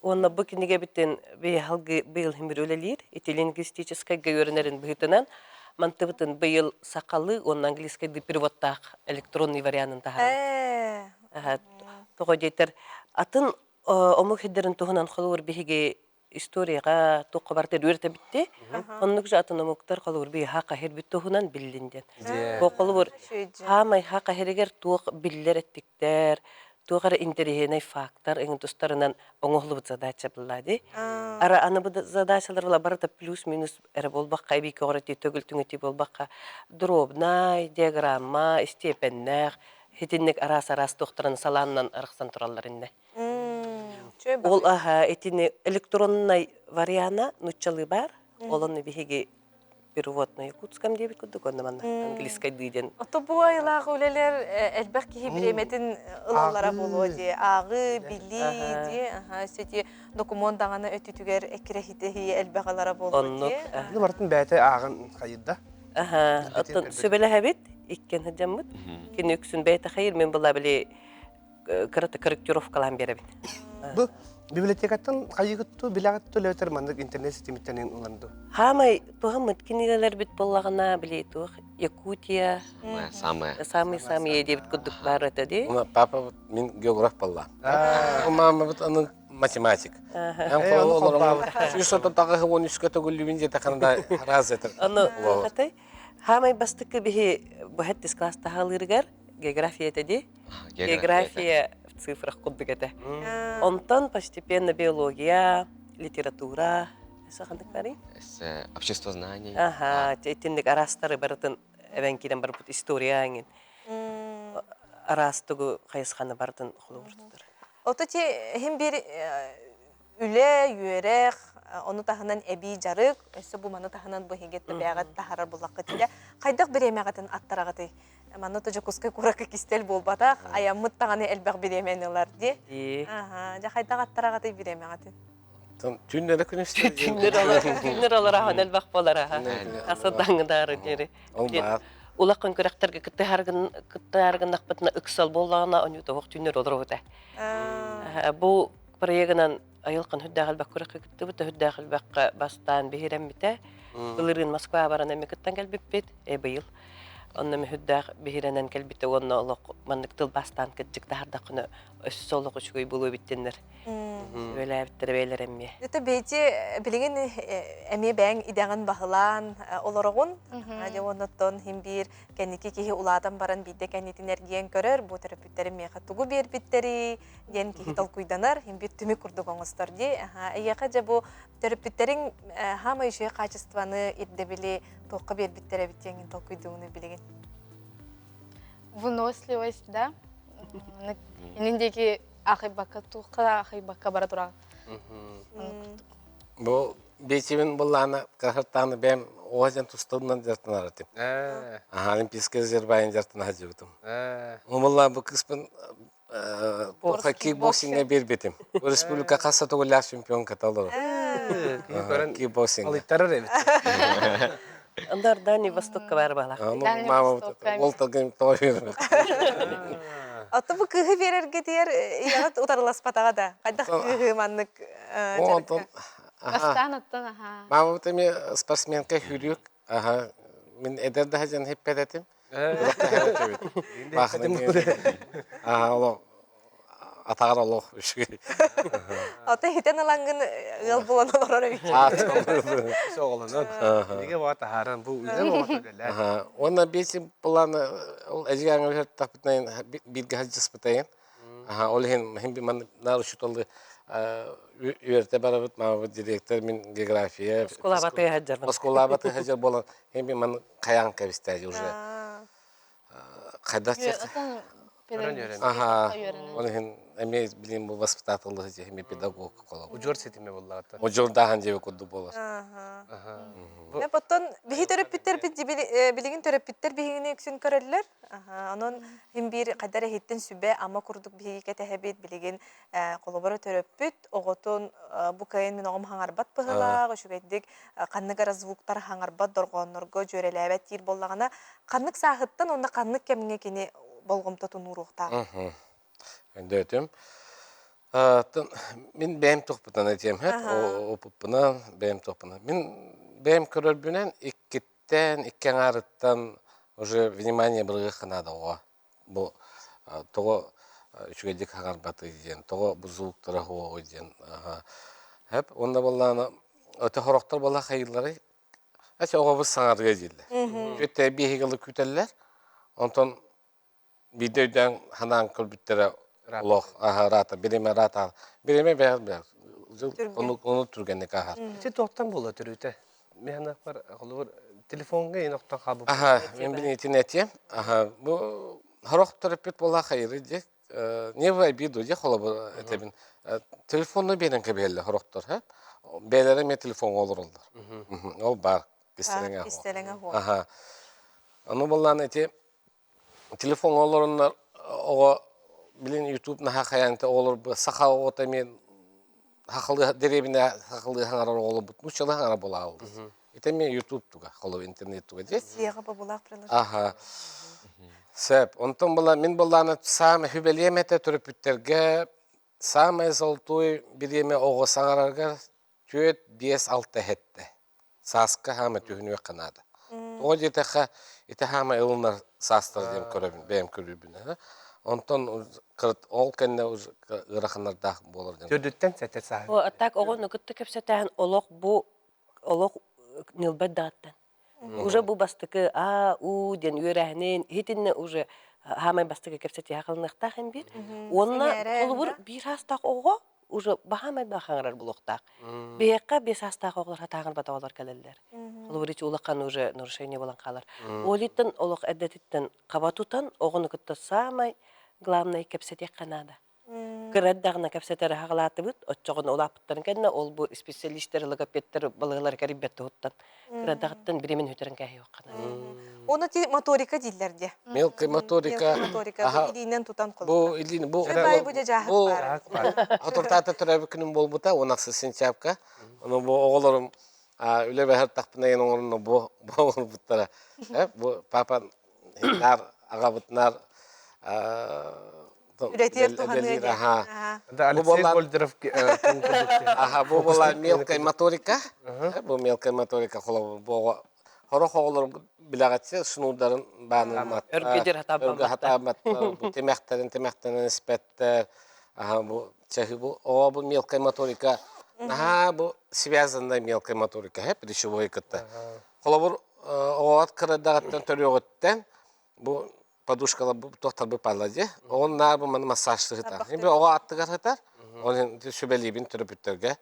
Уонна бу кинигэбитин быйыл быйыл химир үлэлиир. Ити лингвистическайга үөрэнэрин быһыытынан мантыбытын быйыл сахалыы уонна английскайдыы переводтаах электронный варианын таһаарабыт. Тоҕо диэтэр атын омук сирдэрин туһунан холобур биһиги историяҕа туохха барытыгар үөрэтэбитти. Оннук же атын омуктар холобур биһи хаха хирбит туһунан биллин диэн. Бу холобур хаамай хаха хиригэр туох биллэр эттиктэр, туох эрэ интэриэһинэй фактор эҥин тустарынан оҥоһуллубут задача булла ди. Ара аны бу задачалар була барыта плюс-минус эрэ буолбакка, эбии көҕүрэтии төгүл түҥэтии буолбакка, дробнай, диаграмма, истиэпэннээх, хитинник араас-араас туохтарын салааннан арахсан тураллар инне. Ол аха итини электроннай вариана нуччалыы баар. Ол онно биһиги перевод на якутском диэбит курдук онно манна английскайдыы диэн. Ото бу айылаах үлэлэр элбэх киһи бириэмэтин ылаллара буолуо дии. Ааҕыы, билии дии, аха сити докумуон даҕаны өттүтүгэр эккирэһитэһии элбэх ылара буолуо дии. Оннук. Барытын бэйэтэ ааҕан хайырда. Аха, оттон сүбэлэһэбит иккиэн сылдьаммыт. Кини үксүн бэйэтэ хайыр, мин была били кырата корректировкалаан биэрэбин. Бу Библиотекаттан хайыгытту билэҕитту лөтөр маннык интернет ситимиттэн ылан ду. Хаамай туһаммыт кинигэлэрбит буоллаҕына били туох Якутия Самое. Самый-самый диэбит курдук баар этэ дии. Папа мин географ буолла. Мамабыт аны математик. Үс отутаҕы уон үскэ төгүллүбүн диэтэххинэ да раз этэр. Аны хатай хаамай бастакы биһи быһаттис класс таһалыырыгар география этэ дии. География в цифрах курдук этэ. Онтон постепенно биология, литература, ханнык барый? Общество знаний. Аха, итинник араастары барытын эбэн киирэн барбыт история аңин. Араас тугу хайысханы барытын холобуртутар. Ото ти хим бир үлэ, үөрэх, ону таһынан эбии дьарык, өссө бу маны таһынан бу иһигит бэҕэт таһарар буллаххыт илэ. Хайдах бириэмэҕитин аттараҕытый? Манна то Дьокуускай куоракка кистэл буолбатах, айаммыт даҕаны элбэх бириэмэни ылар дии. Аха, дьэ хайдах аттараҕытый бириэмэҕитин? Түүннэри күнүстэр Түүннэр олор ахан элбэх буолар аха. Асыдаңыдаары диэри. Ол баар. Улахан күрэхтэргэ кыттыһаргыннахпытына ыксал буоллаҕына оньута оһох түүннэр олоробута. Бу проегынан айылхан хүрдээх элбэх күрэххэ кыттыбыт, хүрдээх элбэххэ бастаан биһирэммитэ. Былырыын Москва баран эми кыттан кэлбиппит, э быйыл. Онно мүһүрдээх биһирэнэн кэлбитэ уонна олох маннык тылбаастаан кырдьык таһардаххына өссө олох үчүгэй буолуо эбиттиннэр. Үлэлээбиттэрэ бэйэлэрэ эмиэ. Это бэйти билигин эмиэ бэйэҥ идэҕин баһылаан олороҕун. Дьэ оннуттан хим биир кэнники киһи улаатан баран биирдэ кэннитин эргийэн көрөр, бу төрөппүттэрим миэхэ тугу биэрбиттэрий диэн киһи толкуйданар, хим биир түмүк курдук оҥостор дии. Эйиэхэ дьэ бу төрөппүттэриҥ хаамай үчүгэй хаачыстыбаны, ирдэбили туохха биэрбиттэр эбит диэҥҥин толкуйдуугунуй билигин? Выносливость, да? Инин диэки ахайбакка туохха ахайбакка бара тураҕын. Бу бечибин буллаана кахыртааны бэм оһажан тусталынан дьартанар этим. Аха Олимпийскай резервайын дьартана сылдьыбытым. Умулла бу кыспын кикбоксиҥҥа биэрбитим. Республика хасса тугуллаах чемпион каталог. Кикбоксинг. Алыттарар эбит. Андар Дальний Востокка бар балах. Мама ол тагын тойыр. Аты бу кыһы берерге диэр иягат утарыласпатаҕа да. Хайдах кыһы маннык Онтон Бастаан оттон аха. Мама эми спортсменка хүрүк. Аха мин эдэр да жан хеппететим. Аха олох атаҕар олох үчүгэй. Ата хитен ылаҥгын ыал булан олорор эбит. Соҕолонон. Биге баа таһааран бу үлэ боҕото үлэлээ. Уонна биэси планы ол эдьигээҥҥэ тахпытынан бииргэ сылдьыспытайын. Аха ол иһин хин би ман наар учууталы үөртэ барабыт маабыт директор мин география Оскуолаба тыаһаджарбын. Оскуолаба тыаһаджар буолан хин би ман хайаан кэбистээди уже. Хайдах Аха, ол иһин эмиэ билим бу воспитателлы эмиэ педагог коло. Удьуор ситиме буллаата. Удьуордаахан диэби курдук буолар. Оттон биһи төрөппүттэрбит билигин төрөппүттэр биһигини үксүн көрөллөр. Онон хим биир хайдар эһиттэн сүбэ ама курдук биһиги кэтэһэбит билигин холобура төрөппүт оҕотун бу кыайын мин оҕом хаҥарбат быһыылаах, үчүгэйдик ханнык эрэ звуктар хаҥарбат дорҕооннорго дьүөрэлээбэт диир буоллаҕына, ханнык сааһыттан уонна ханнык кэмҥэ кини болҕомтотун ууруохтаах? Өйдөөтүм. Мин бэйэм туохпутунан этиэм һэт, опуппунан, бэйэм туохпунан. Мин бэйэм көрөрбүнэн иккиттэн, икки аҥаарыттан уже внимание бырыгыахха наада оҕо. Бу тоҕо үчүгэйдик хаҥарбатый диэн, тоҕо бу звуктара суоҕуй диэн. Хэп, уонна буоллаҕына, өтө хорохтор буола хайыылларый Ача оҕобут саҥарыа дииллэр. Үөттэ биэһигалы күүтэллэр. Онтон биирдэ өйдөөн ханаан көрбүттэрэ олох аһараата, бириэмэ араата. Бириэмэ бэйэҕит билэр. Ону, ону түргэнник ааһар. Ити туохтан буола төрүүтэ? Мен бар холобур телефонга ин охтон хаалбыт. Аха, мен бин итин этиэм. Аха, бу хорох төрөппүт буола хайыры дии. Не в обиду дии холобур этэбин. Телефонну биэрэн кэбиһэллэр хорохтор, ха? Бэйэлэрэ эмиэ телефоҥҥа олороллор. Ол баар кистэлэҥэ Кистэлэҥэ Аха. Ону буллаан ити телефоҥҥа олороннор оҕо билин YouTube наһаа хайаан оҕолор саха оҕото эмиэ сахалыы дэриэбинэ сахалыы хаҥарар оҕолорбут нууччалыы хаҥарар буолааллар. Ити эмиэ YouTube туга, холобур интернет туга дии. Сиэҕэ бобулаах приложение. Аха. Сөп. Онтон була мин буллааны саамай хүбэлиэм этэ төрөппүттэргэ. Самай золотой бириэмэ оҕо саҥарарыгар түөрт, биэс, алта эһэттэ. Сааска хаама түһүнүөххэ наада. Тоҕо диэтэххэ, ити хаама ылынар саастар диэн көрөбүн, бэйэм көрүүбүн. Онтон ол кэннэ ыараханнардаах буолар диэн. Төрдүттэн сэтэр сааһы. А так оҕону кытта кэпсэтээн олох бу олох ньылбат даҕаттан. Уже бу бастакы а, у диэн үөрээһинин иһитиннэ уже хаамай бастакы кэпсэтиһэ халыныахтаах эн биир. Уонна холобур биир аастаах оҕо уже баһаамай баахаҥырар булуохтаах. Биһиэхэ биэс аастаах оҕолор хатааҥырбат оҕолор кэлэллэр. Холобур ити улахан уже нарушение буолан хаалар. Олиттан олох эрдэтиттэн хаба тутан оҕону кытта саамай главное кэпсэтиэххэ наада. Кыра эрдэҕинэ кэпсэтэр аһаҕалаатыбыт, оччоҕуна улааппыттарын кэннэ ол бу специалистэр, логопедтэр балыыһалар кэрийбэт туһуттан кыра эрдэҕиттэн бириэмин хүтэрэн кээһиэххэ наада. Оны ти моторика дииллэр дии. Мелкая моторика. Моторика бу илиинэн тутан Бу илиин бу бу бу хотуртаата төрөөбүт күнүм буолбута 16 сентябрька. Ону бу оҕолорум үлэ бэһэр тахпына ген оҥорунна бу бу оҥорбуттара. Бу папа наар аҕабыт наар Үлэтиэр туһаныа диэн. Алексей Гольдеров Аха, бу була мелкая моторика. Бу мелкая моторика холобур бу хорох оҕолор билэҕэтси шнурдарын баанын Өргө хатаабат бу тимэхтэрин тимэхтэнэн испэттэр. Аха, бу чахы бу оҕо бу мелкая моторика. Аха, бу связанная мелкая моторика, хэ, речевой кытта. Холобур оҕоҕот кырадаҕыттан төрүөҕүттэн бу подушкалар туохтар быпалла дии. Оҕон наар бу маны массажты сытар. Бу оҕо аттыгар сытар. Ол сүбэлиибин төрөппүттэргэ.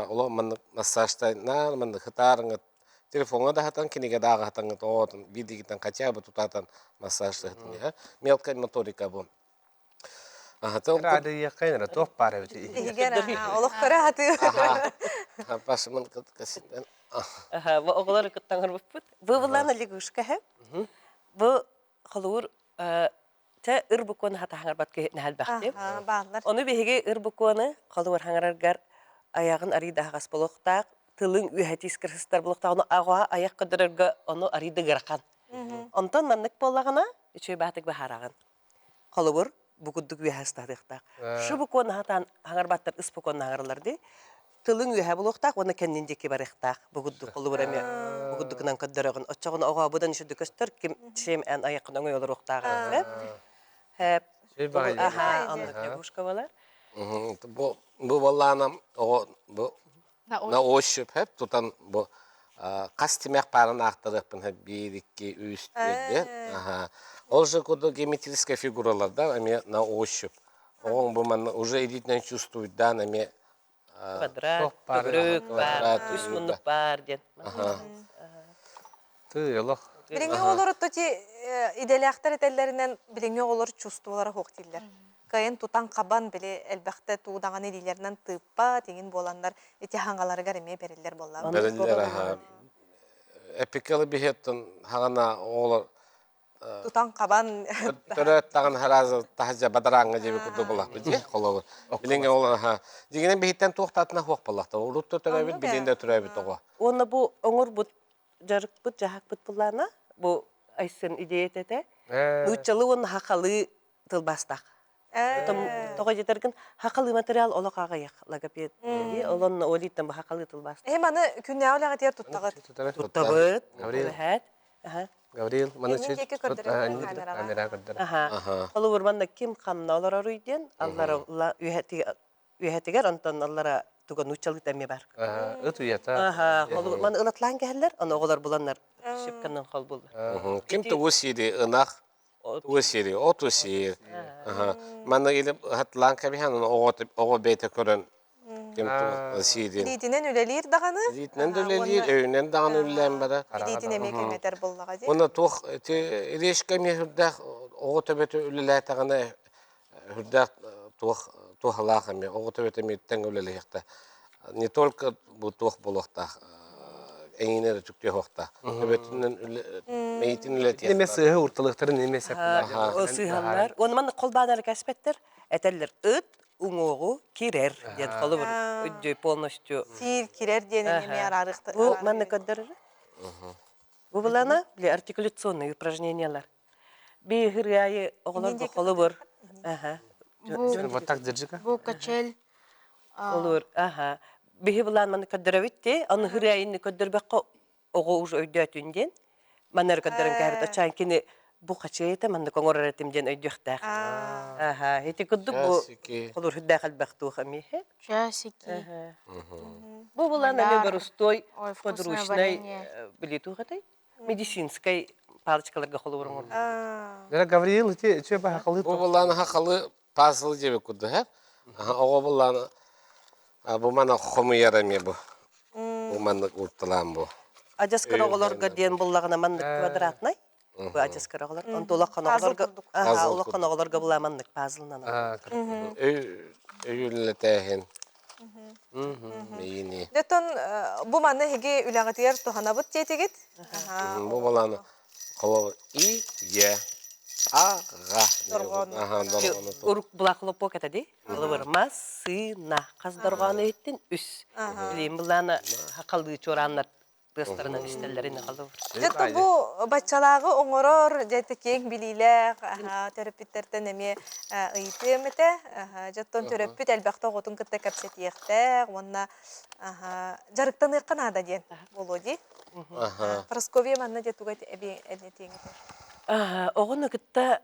Олох маннык массажтай наар маннык хытаарыҥыт телефоҥҥа да хатан, кинигэ да ааҕа оҕотун биирдигиттэн хотя бы тутаатан массажты сытын. Мелкая моторика бу. Радияккайнара туох баар эбит. Иһигэр олох көрө хатыы. Пашымын кытыкасыттан. Бу оҕолор кыттаҥырбыппыт. Бу булан лягушка Бу холуур чэ ыр букуону хатаһаҥарбат киһи Бааллар. Ону биһиги ыр букуону холуур хаҥараргар айаҕын арый да аһаҕас буолуохтаах, тылыҥ үөһэтиис кырсыстар буолуохтаах, ону аҕа айах көрдөрөргө ону арый да ыарахан. Онтон маннык буоллаҕына үчүгэй баатык баһаараҕын. Холобур, бу курдук үөһэ ыстатыахтаах. Шы букуон аһатаан хаҥарбаттар ыс букуон хаҥаралар дии. Тылыҥ үөһэ булуохтаах уонна кэннин диэки барыахтаах. Бу курдук холобур эмиэ бу курдукунан көрдөрөҕүн. Оччоҕуна оҕо будан үчүгдүк көстөр, ким чем эн айаххын өҥөй олоруохтааҕын. Хэп. Аха, оннук лягушка болар. Бу бу баллаанам оҕо бу на ощупь хэп тутан бу хас тимэх паарын аахтарыахпын хэп биир, икки, үс, түөрт Аха. Ол же курдук геометрическая фигуралар да эмиэ на ощупь. Оҕоҥ бу манна уже илиитинэн чувствуйдаан эмиэ Квадрат, төгүрүк баар, үс муннук баар диэн. Тыы, олох. Билиҥҥи оҕолор ти идэлээхтэр этэллэринэн билиҥҥи оҕолор чувстволара суох дииллэр. Кыайын тутан-хабан били элбэхтэ туудаҕаны илиилэринэн тыыппат, иҥин буоланнар ити хаҥаларыгар эмиэ бэриллэр буоллаҕа. Бэриллэр аха. Эпикалы биһиэттэн хаҕана оҕолор тутан-хабан төрөөт даҕаны хараазы таһырдьа бадарааҥҥа диэби курдук буоллахпыт дии холобур. Билиҥҥи ол аха. Дьиҥинэн биһиттэн туох да атына суох буоллахта. Урут да төрөөбүт, билигин да төрөөбүт оҕо. Уонна бу оҥорбут дьарыкпыт, дьаһакпыт былаана бу Айсен идеята этэ. Нууччалыы уонна хахалыы тылбаастаах. Тоҕо диэтэргин хахалыы материал олох аҕыйах логопед. Олонно олиттан бу хахалыы тылбаастаах. Эһи маны күннээҕи үлэҕитигэр туттаҕыт? Туттабыт. Гаврил. Гаврил, маны камера көрдөр. Холобур, манна ким ханна олороруй диэн, аллара үөһэтигэр, онтон аллара туга нууччалыыта эмиэ бар. Ыт уйата. Холобур, маны ылатлаан кэһэллэр, аны оҕолор буланнар шипканан холбууллар. Ким тугу сири ынах тугу сири, оту сиир. Манна или хатлаан кэбиһэн, оҕо бэйэтэ көрөн ким тугу сиирин. Илиитинэн үлэлиир даҕаны. Илиитинэн да үлэлиир, өйүнэн даҕаны үлэлээн барар. Илиитин эмиэ кэҥэтэр буоллаҕа дии. Уонна туох ити Ирешка эмиэ сүрдээх оҕо төбөтө үлэлээтэҕинэ сүрдээх туох туһалаах эмиэ оҕо төбөтө эмиэттэн үлэлэһиэхтэ не только бу туох буолуохтаах эҥин эрэ түктүөхуохтаах төбөтүнэн мэйитин үлэтиэхтээх Эмэ сыыһа урталыахтарын эмэ сеп сыыһаллар уонна маннык холбаанары кэспэттэр этэллэр ыт уҥуоҕу кирэр диэн холобур полностью сиир кирэр диэн эмиэ араарыахта бу маннык көрдөрөр бу былана били артикуляционные упражнениялар Биир аайы оҕолорго холобур. Вот так держи-ка. Бу качель. Олур, аха. Биһи былаан маны көрдөрөбүт ти, аны хырыайынны көрдөрбөккө оҕо уже өйдөөтүн диэн. Маннары көрдөрөн кээбит очаан кини бу хачыйта маннык оҥорор этим диэн өйдүөхтээх. Аха, ити курдук бу холур хүрдээх элбэх туох эмиэ. Часики. Бу булан эмиэ борустой подручный били туох этэй? Медицинскай палочкаларга холобур оҥорбут. Дара Гавриил ити үчүгэй баһахалы Бу булан хахалы пазл диэбит курдук һэ. Оҕо буллаан бу мана хомуйар эмиэ бу. Бу маннык уурталаан бу. Адьас кыра оҕолорго диэн буллаҕына маннык квадратнай. Бу адьас кыра оҕолор. Онто улахан оҕолорго аха улахан оҕолорго була маннык пазлынан. Өйүллэтээһин. Миини. Дэтон бу манны эһиги үлэҕитигэр туһанабыт диэтигит. Бу баланы Холобур и, е, а, ҕа. Дорҕоон. Урук була хлопок это ди. Холобур массыына. Хас дорҕоону иһиттин үс. Билим булаана хакалыы чуорааннар тыастарынан истэллэрин холобур. Дьэ бу баччалааҕы оҥорор дьэ киэҥ билиилээх төрөппүттэртэн эмиэ ыйытыам этэ. Дьоттон төрөппүт элбэхтэ оҕотун кытта кэпсэтиэхтээх уонна дьарыктаныахха наада диэн буолуо дии. Прасковья манна дьэ туга эбии этиэҥ этэ? Оҕону кытта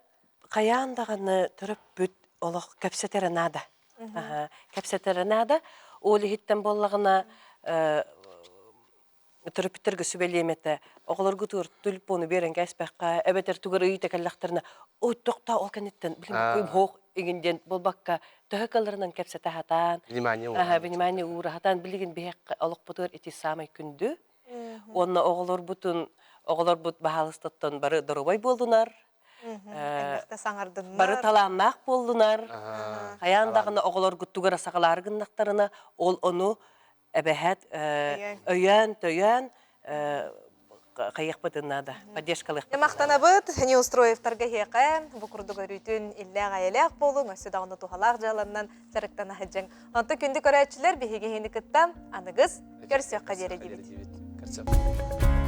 хайаан даҕаны төрөппүт олох кэпсэтэрэ наада. Кэпсэтэрэ наада. Ол иһиттэн буоллаҕына төрөппүттэргэ сүбэлиэм этэ. Оҕолоргутугар телефону биэрэн кээспэххэ, эбэтэр тугар ыйыта кэллэхтэринэ, ой, тохтоо, ол кэнниттэн билим хоох игин диэн буолбакка, төһө кыалларынан кэпсэтэ сатаан, Внимание внимание уура сатаан, билигин биһиэхэ олохпутугар ити саамай күндү. Уонна оҕолорбутун, оҕолорбут баһаалыстаттан бары доруобай буоллунар, Элбэхтэ саҥардыннар. Бары талааннаах буоллунар. Хайаан даҕаны оҕолоргуттугар саҕалаары гыннахтарына, ол ону эбэһээт өйөөн, төйөөн хайыахпытын наада, поддержкалыахпытын Махтанабыт Неустроевтарга эһиэхэ бу курдук өрүүтүн иллээх-эйэлээх буолуҥ, өссө даҕаны туһалаах дьыаланнан дьарыктана сылдьыҥ. Онтон күндү көрөөччүлэр биһиги эһини кытта аныгыс көрсүөххэ диэри диибит. Көрсүөххэ.